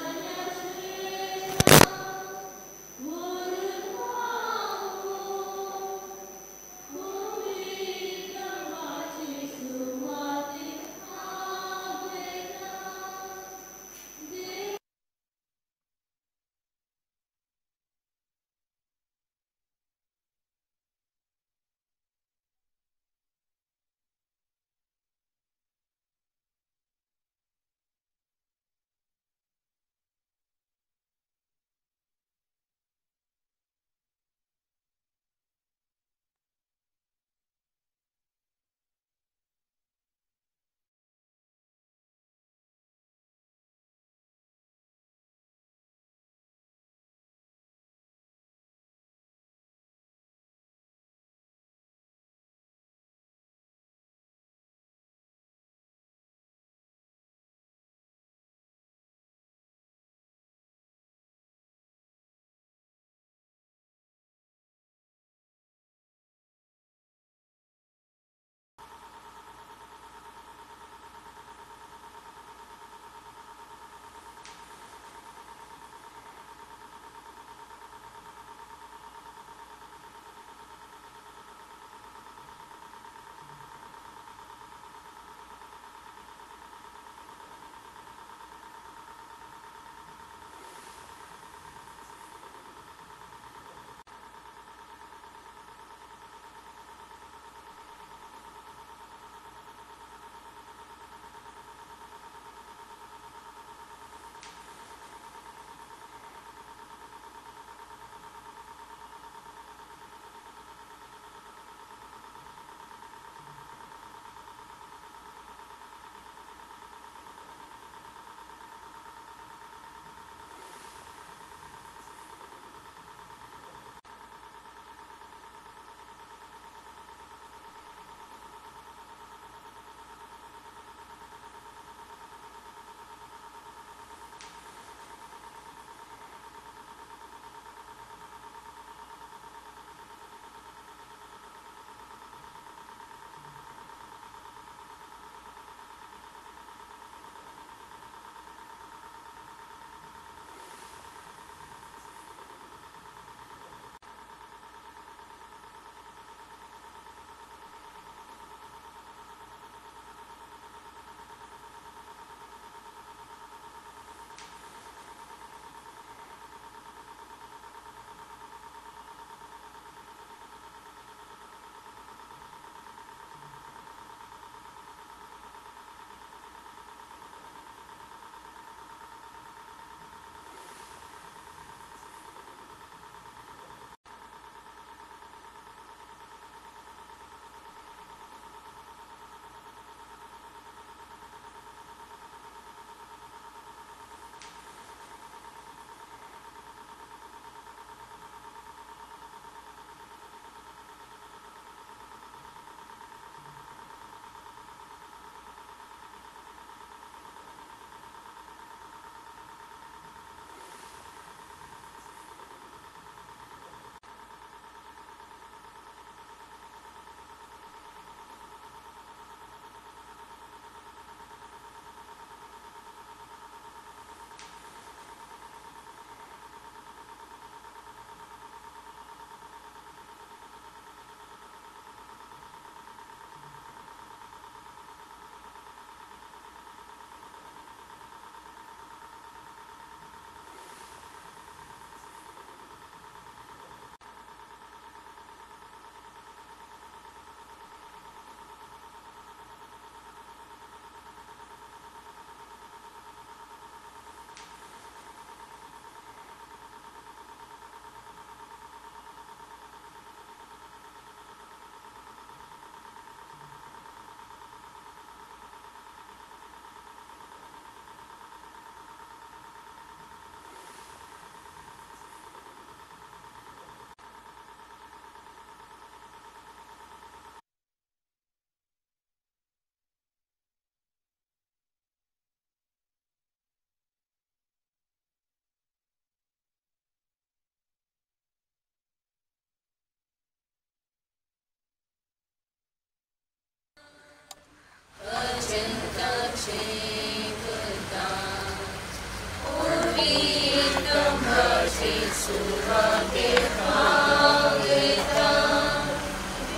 सुवातेर पावयता,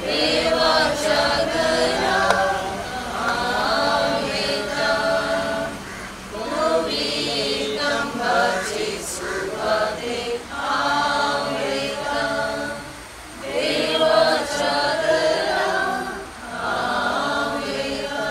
देवाच्या घरा हांव येता, पवित्र खांबाचे सुवातेर हांव येता, देवाच्या घरा हांव येता.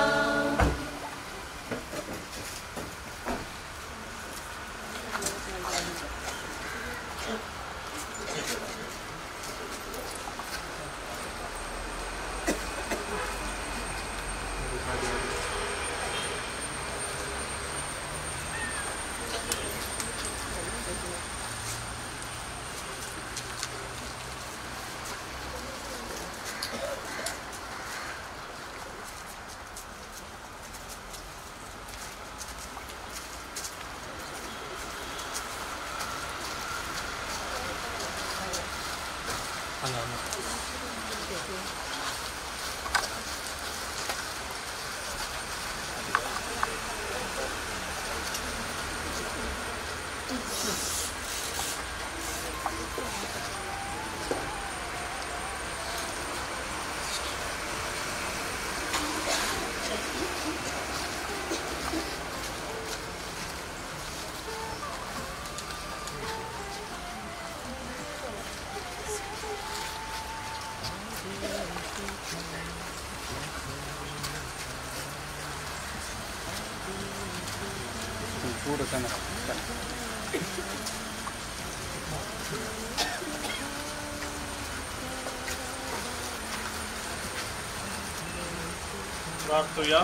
प्रार्थुया.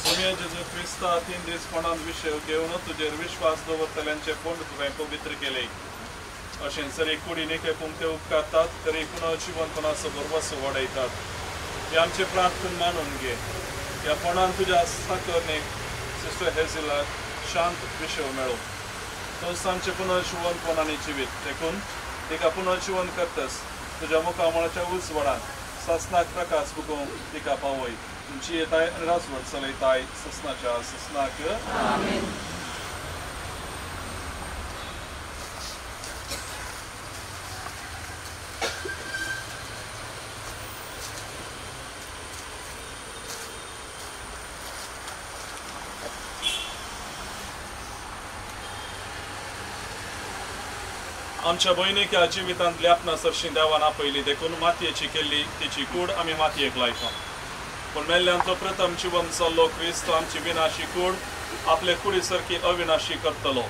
सोम्या जेजू क्रिस्ता 3 दीस कोणान विशय घेवन तुजेर विश्वास दवरतल्यांचे फोंड तुवें पवित्र केले. अशें जरी कुडीन एके पुंगते उपकारतात तरी पुनः जिवनपणाचो भरवसो वाडयतात. हे आमचे प्रार्थना मानून घे. ह्या फोंडान तुज्या साकरणेक सिस्टर हेझिलाक शांत विशय मेळो. तोच आमचें पुनर्जिवनपण आनी जिवीत देखून तिका पुनर्जिवन करतस तुज्या मुखामळाच्या उजवाडान सासनाक प्रकाश बुकोवंक तिका पावय. तुमची येताय आनी राजवट चलयताय ससनाच्या ससनाक. आमेन. आमच्या भयणीक ह्या जिवितांतली आपणा सरशीं देवान आपयली देखून मातयेची केल्ली तिची कूड आमी मातयेक लायता. पूण मेल्ल्यांतलो प्रथम जिवन जाल्लो क्रिस्त आमची विनाशी कूड आपले कुडी सारकी अविनाशी करतलो.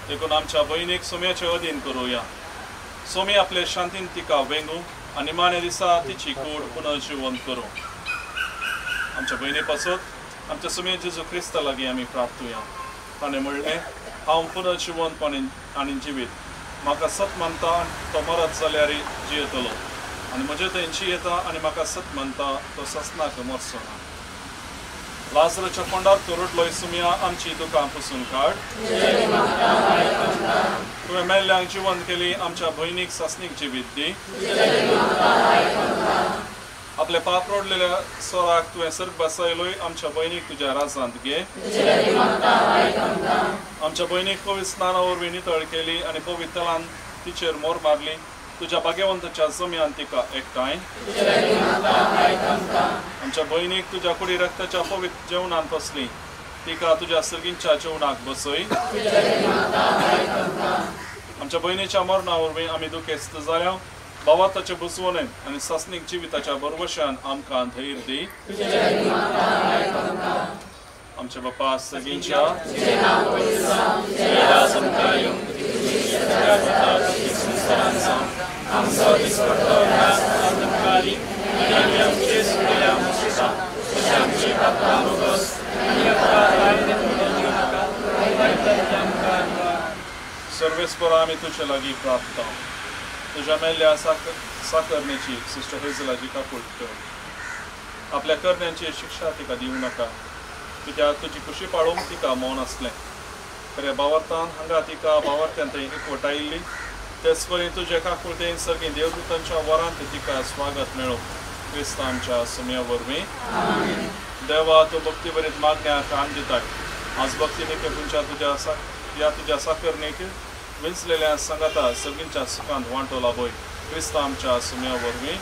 देखून आमच्या भयणीक सोम्याचे अधीन करुया. सोमी आपले शांतीन तिका वेंगू आनी माने दिसा तिची कूड पुनर्जिवन करूं. आमच्या भयणी पासत आमच्या सोम्या जेजू क्रिस्ता लागीं आमी प्रार्थुया. ताणें म्हणलें, हांव पुनर्जिवनपण आनी जिवीत, म्हाका सत मानता तो मरत जाल्यार जियेतलो, आनी म्हजे थंय जियेता आनी म्हाका सत मानता तो ससनाक मरचो ना. लाजराच्या फोंडार तूं रडलोय सुमया, आमची दुकां पुसून काड. तुवें मेल्ल्यांक जिवंत केली, आमच्या भयणीक सासणीक जिवीत दी. आपले पाप रोडलेल्या स्वराक तुवें सर्ग बसयलोय, आमच्या भयणीक तुज्या राजांत घे. आमच्या भयणीक पवित्र स्नाना वरवीं नितळ केली आनी पवित्र तलान तिचेर मोर मारली. तुज्या भाग्यवंताच्या जमयान तिका एकठांय. आमच्या भयणीक तुज्या कुडी रक्ताच्या पवित्र जेवणान बसली, तिका तुज्या सर्गींच्या जेवणाक बसय. आमच्या भयणीच्या मरणा वरवीं आमी दुखेस्त जाल्या. भावार्थाचे बुजवणेन आनी सासणीक जिविताच्या भरवशान आमकां धैर्य दी. आमच्या बापा सगळींच्या सर्वेस्पर आमी तुजे लागीं प्राप्त. तुज्या मेल्ल्या साकरणेची सिस्टर हेझलाची काकूट कर. आपल्या करण्यांची शिक्षा तिका दिवं नाका, कित्याक तुजी खुशी पाळोवंक तिका मौन आसलें. खऱ्या भावार्थान हांगा तिका भावार्थ्यान थंय एकवटायिल्ली. तेच परी तुज्या काकुळतेन सर्गीं देवदूतांच्या वरांत तिका स्वागत मेळो. क्रिस्त आमच्या सुम्या वरवीं. देवा, तूं भक्ती बरीत मागण्या कान दिताय. आज भक्ती निकेपुंच्या तुज्या या तुज्या साकरणेक विंचलेल्या सांगाता सगळींच्या सुखांत वांटो लाभय क्रिस्ता आमच्या सुम्या वरवीं.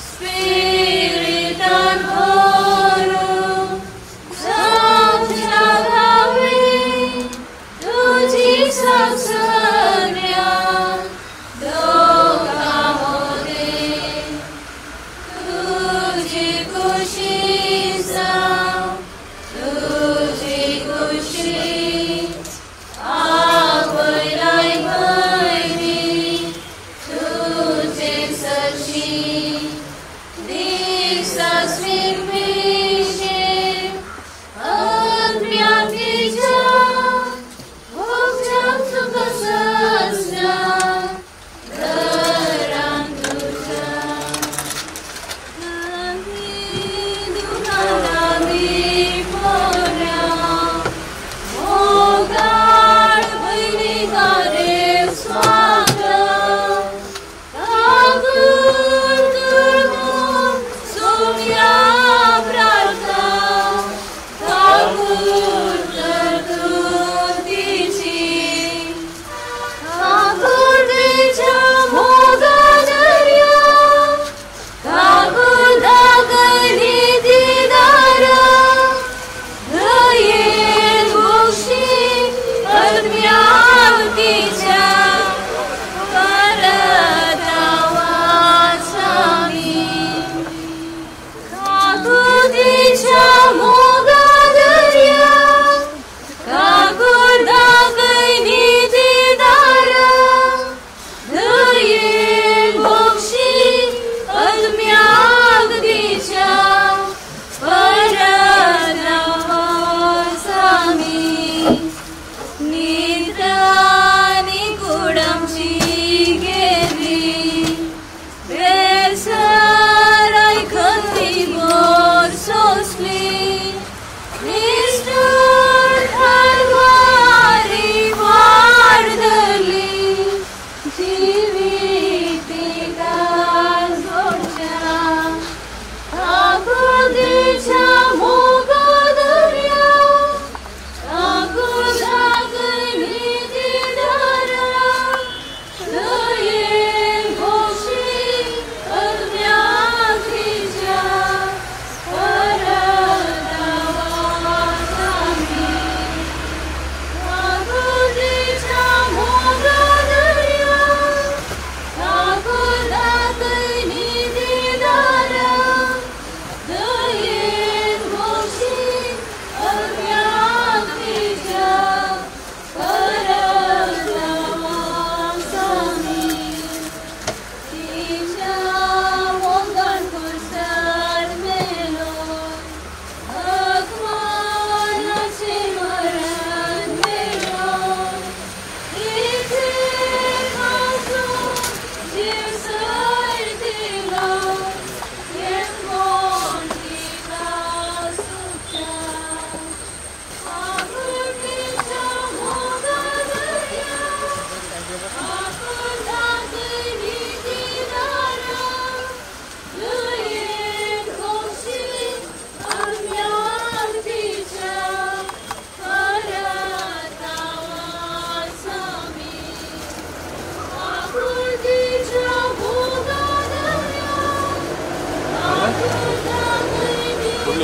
Spirit and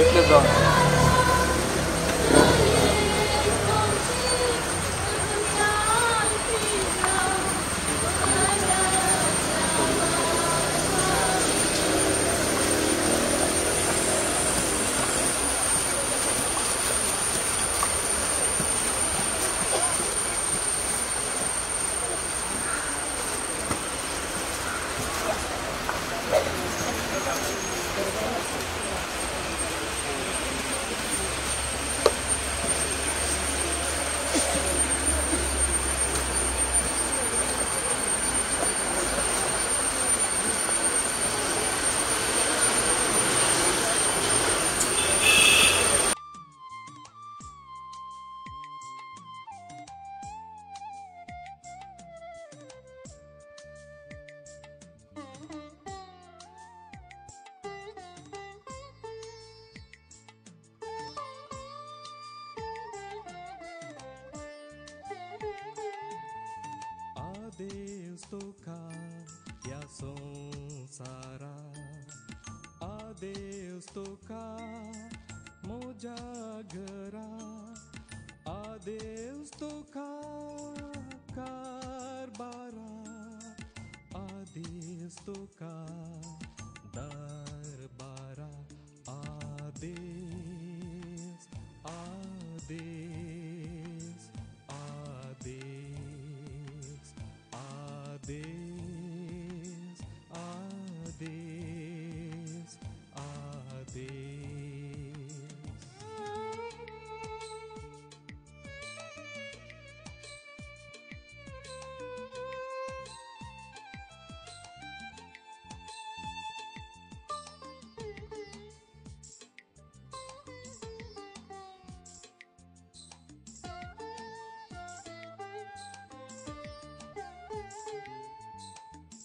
इतले जावन Adeus toca ह्या संवसारा, आदेस तुका म्हज्या घरा, आदेस तुका कारबारा, आदेस तुका दरबारा, आदेस आदेस आदेस आदेस आदेस आदेस.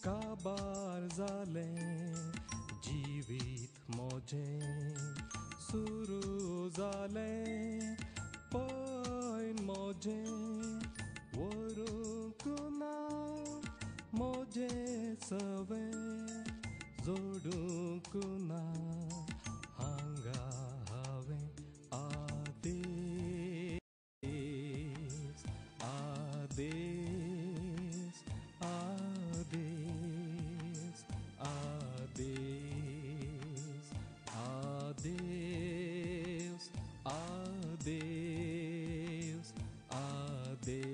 काबार जालें जिवीत म्हजें, सुरू जालें पयन म्हजें, व्हरूंक ना म्हजें सवें, जोडूंक ना हांगा हांवें. आदेस आदेस आदेस आदेस आदेस आदेस आदेस.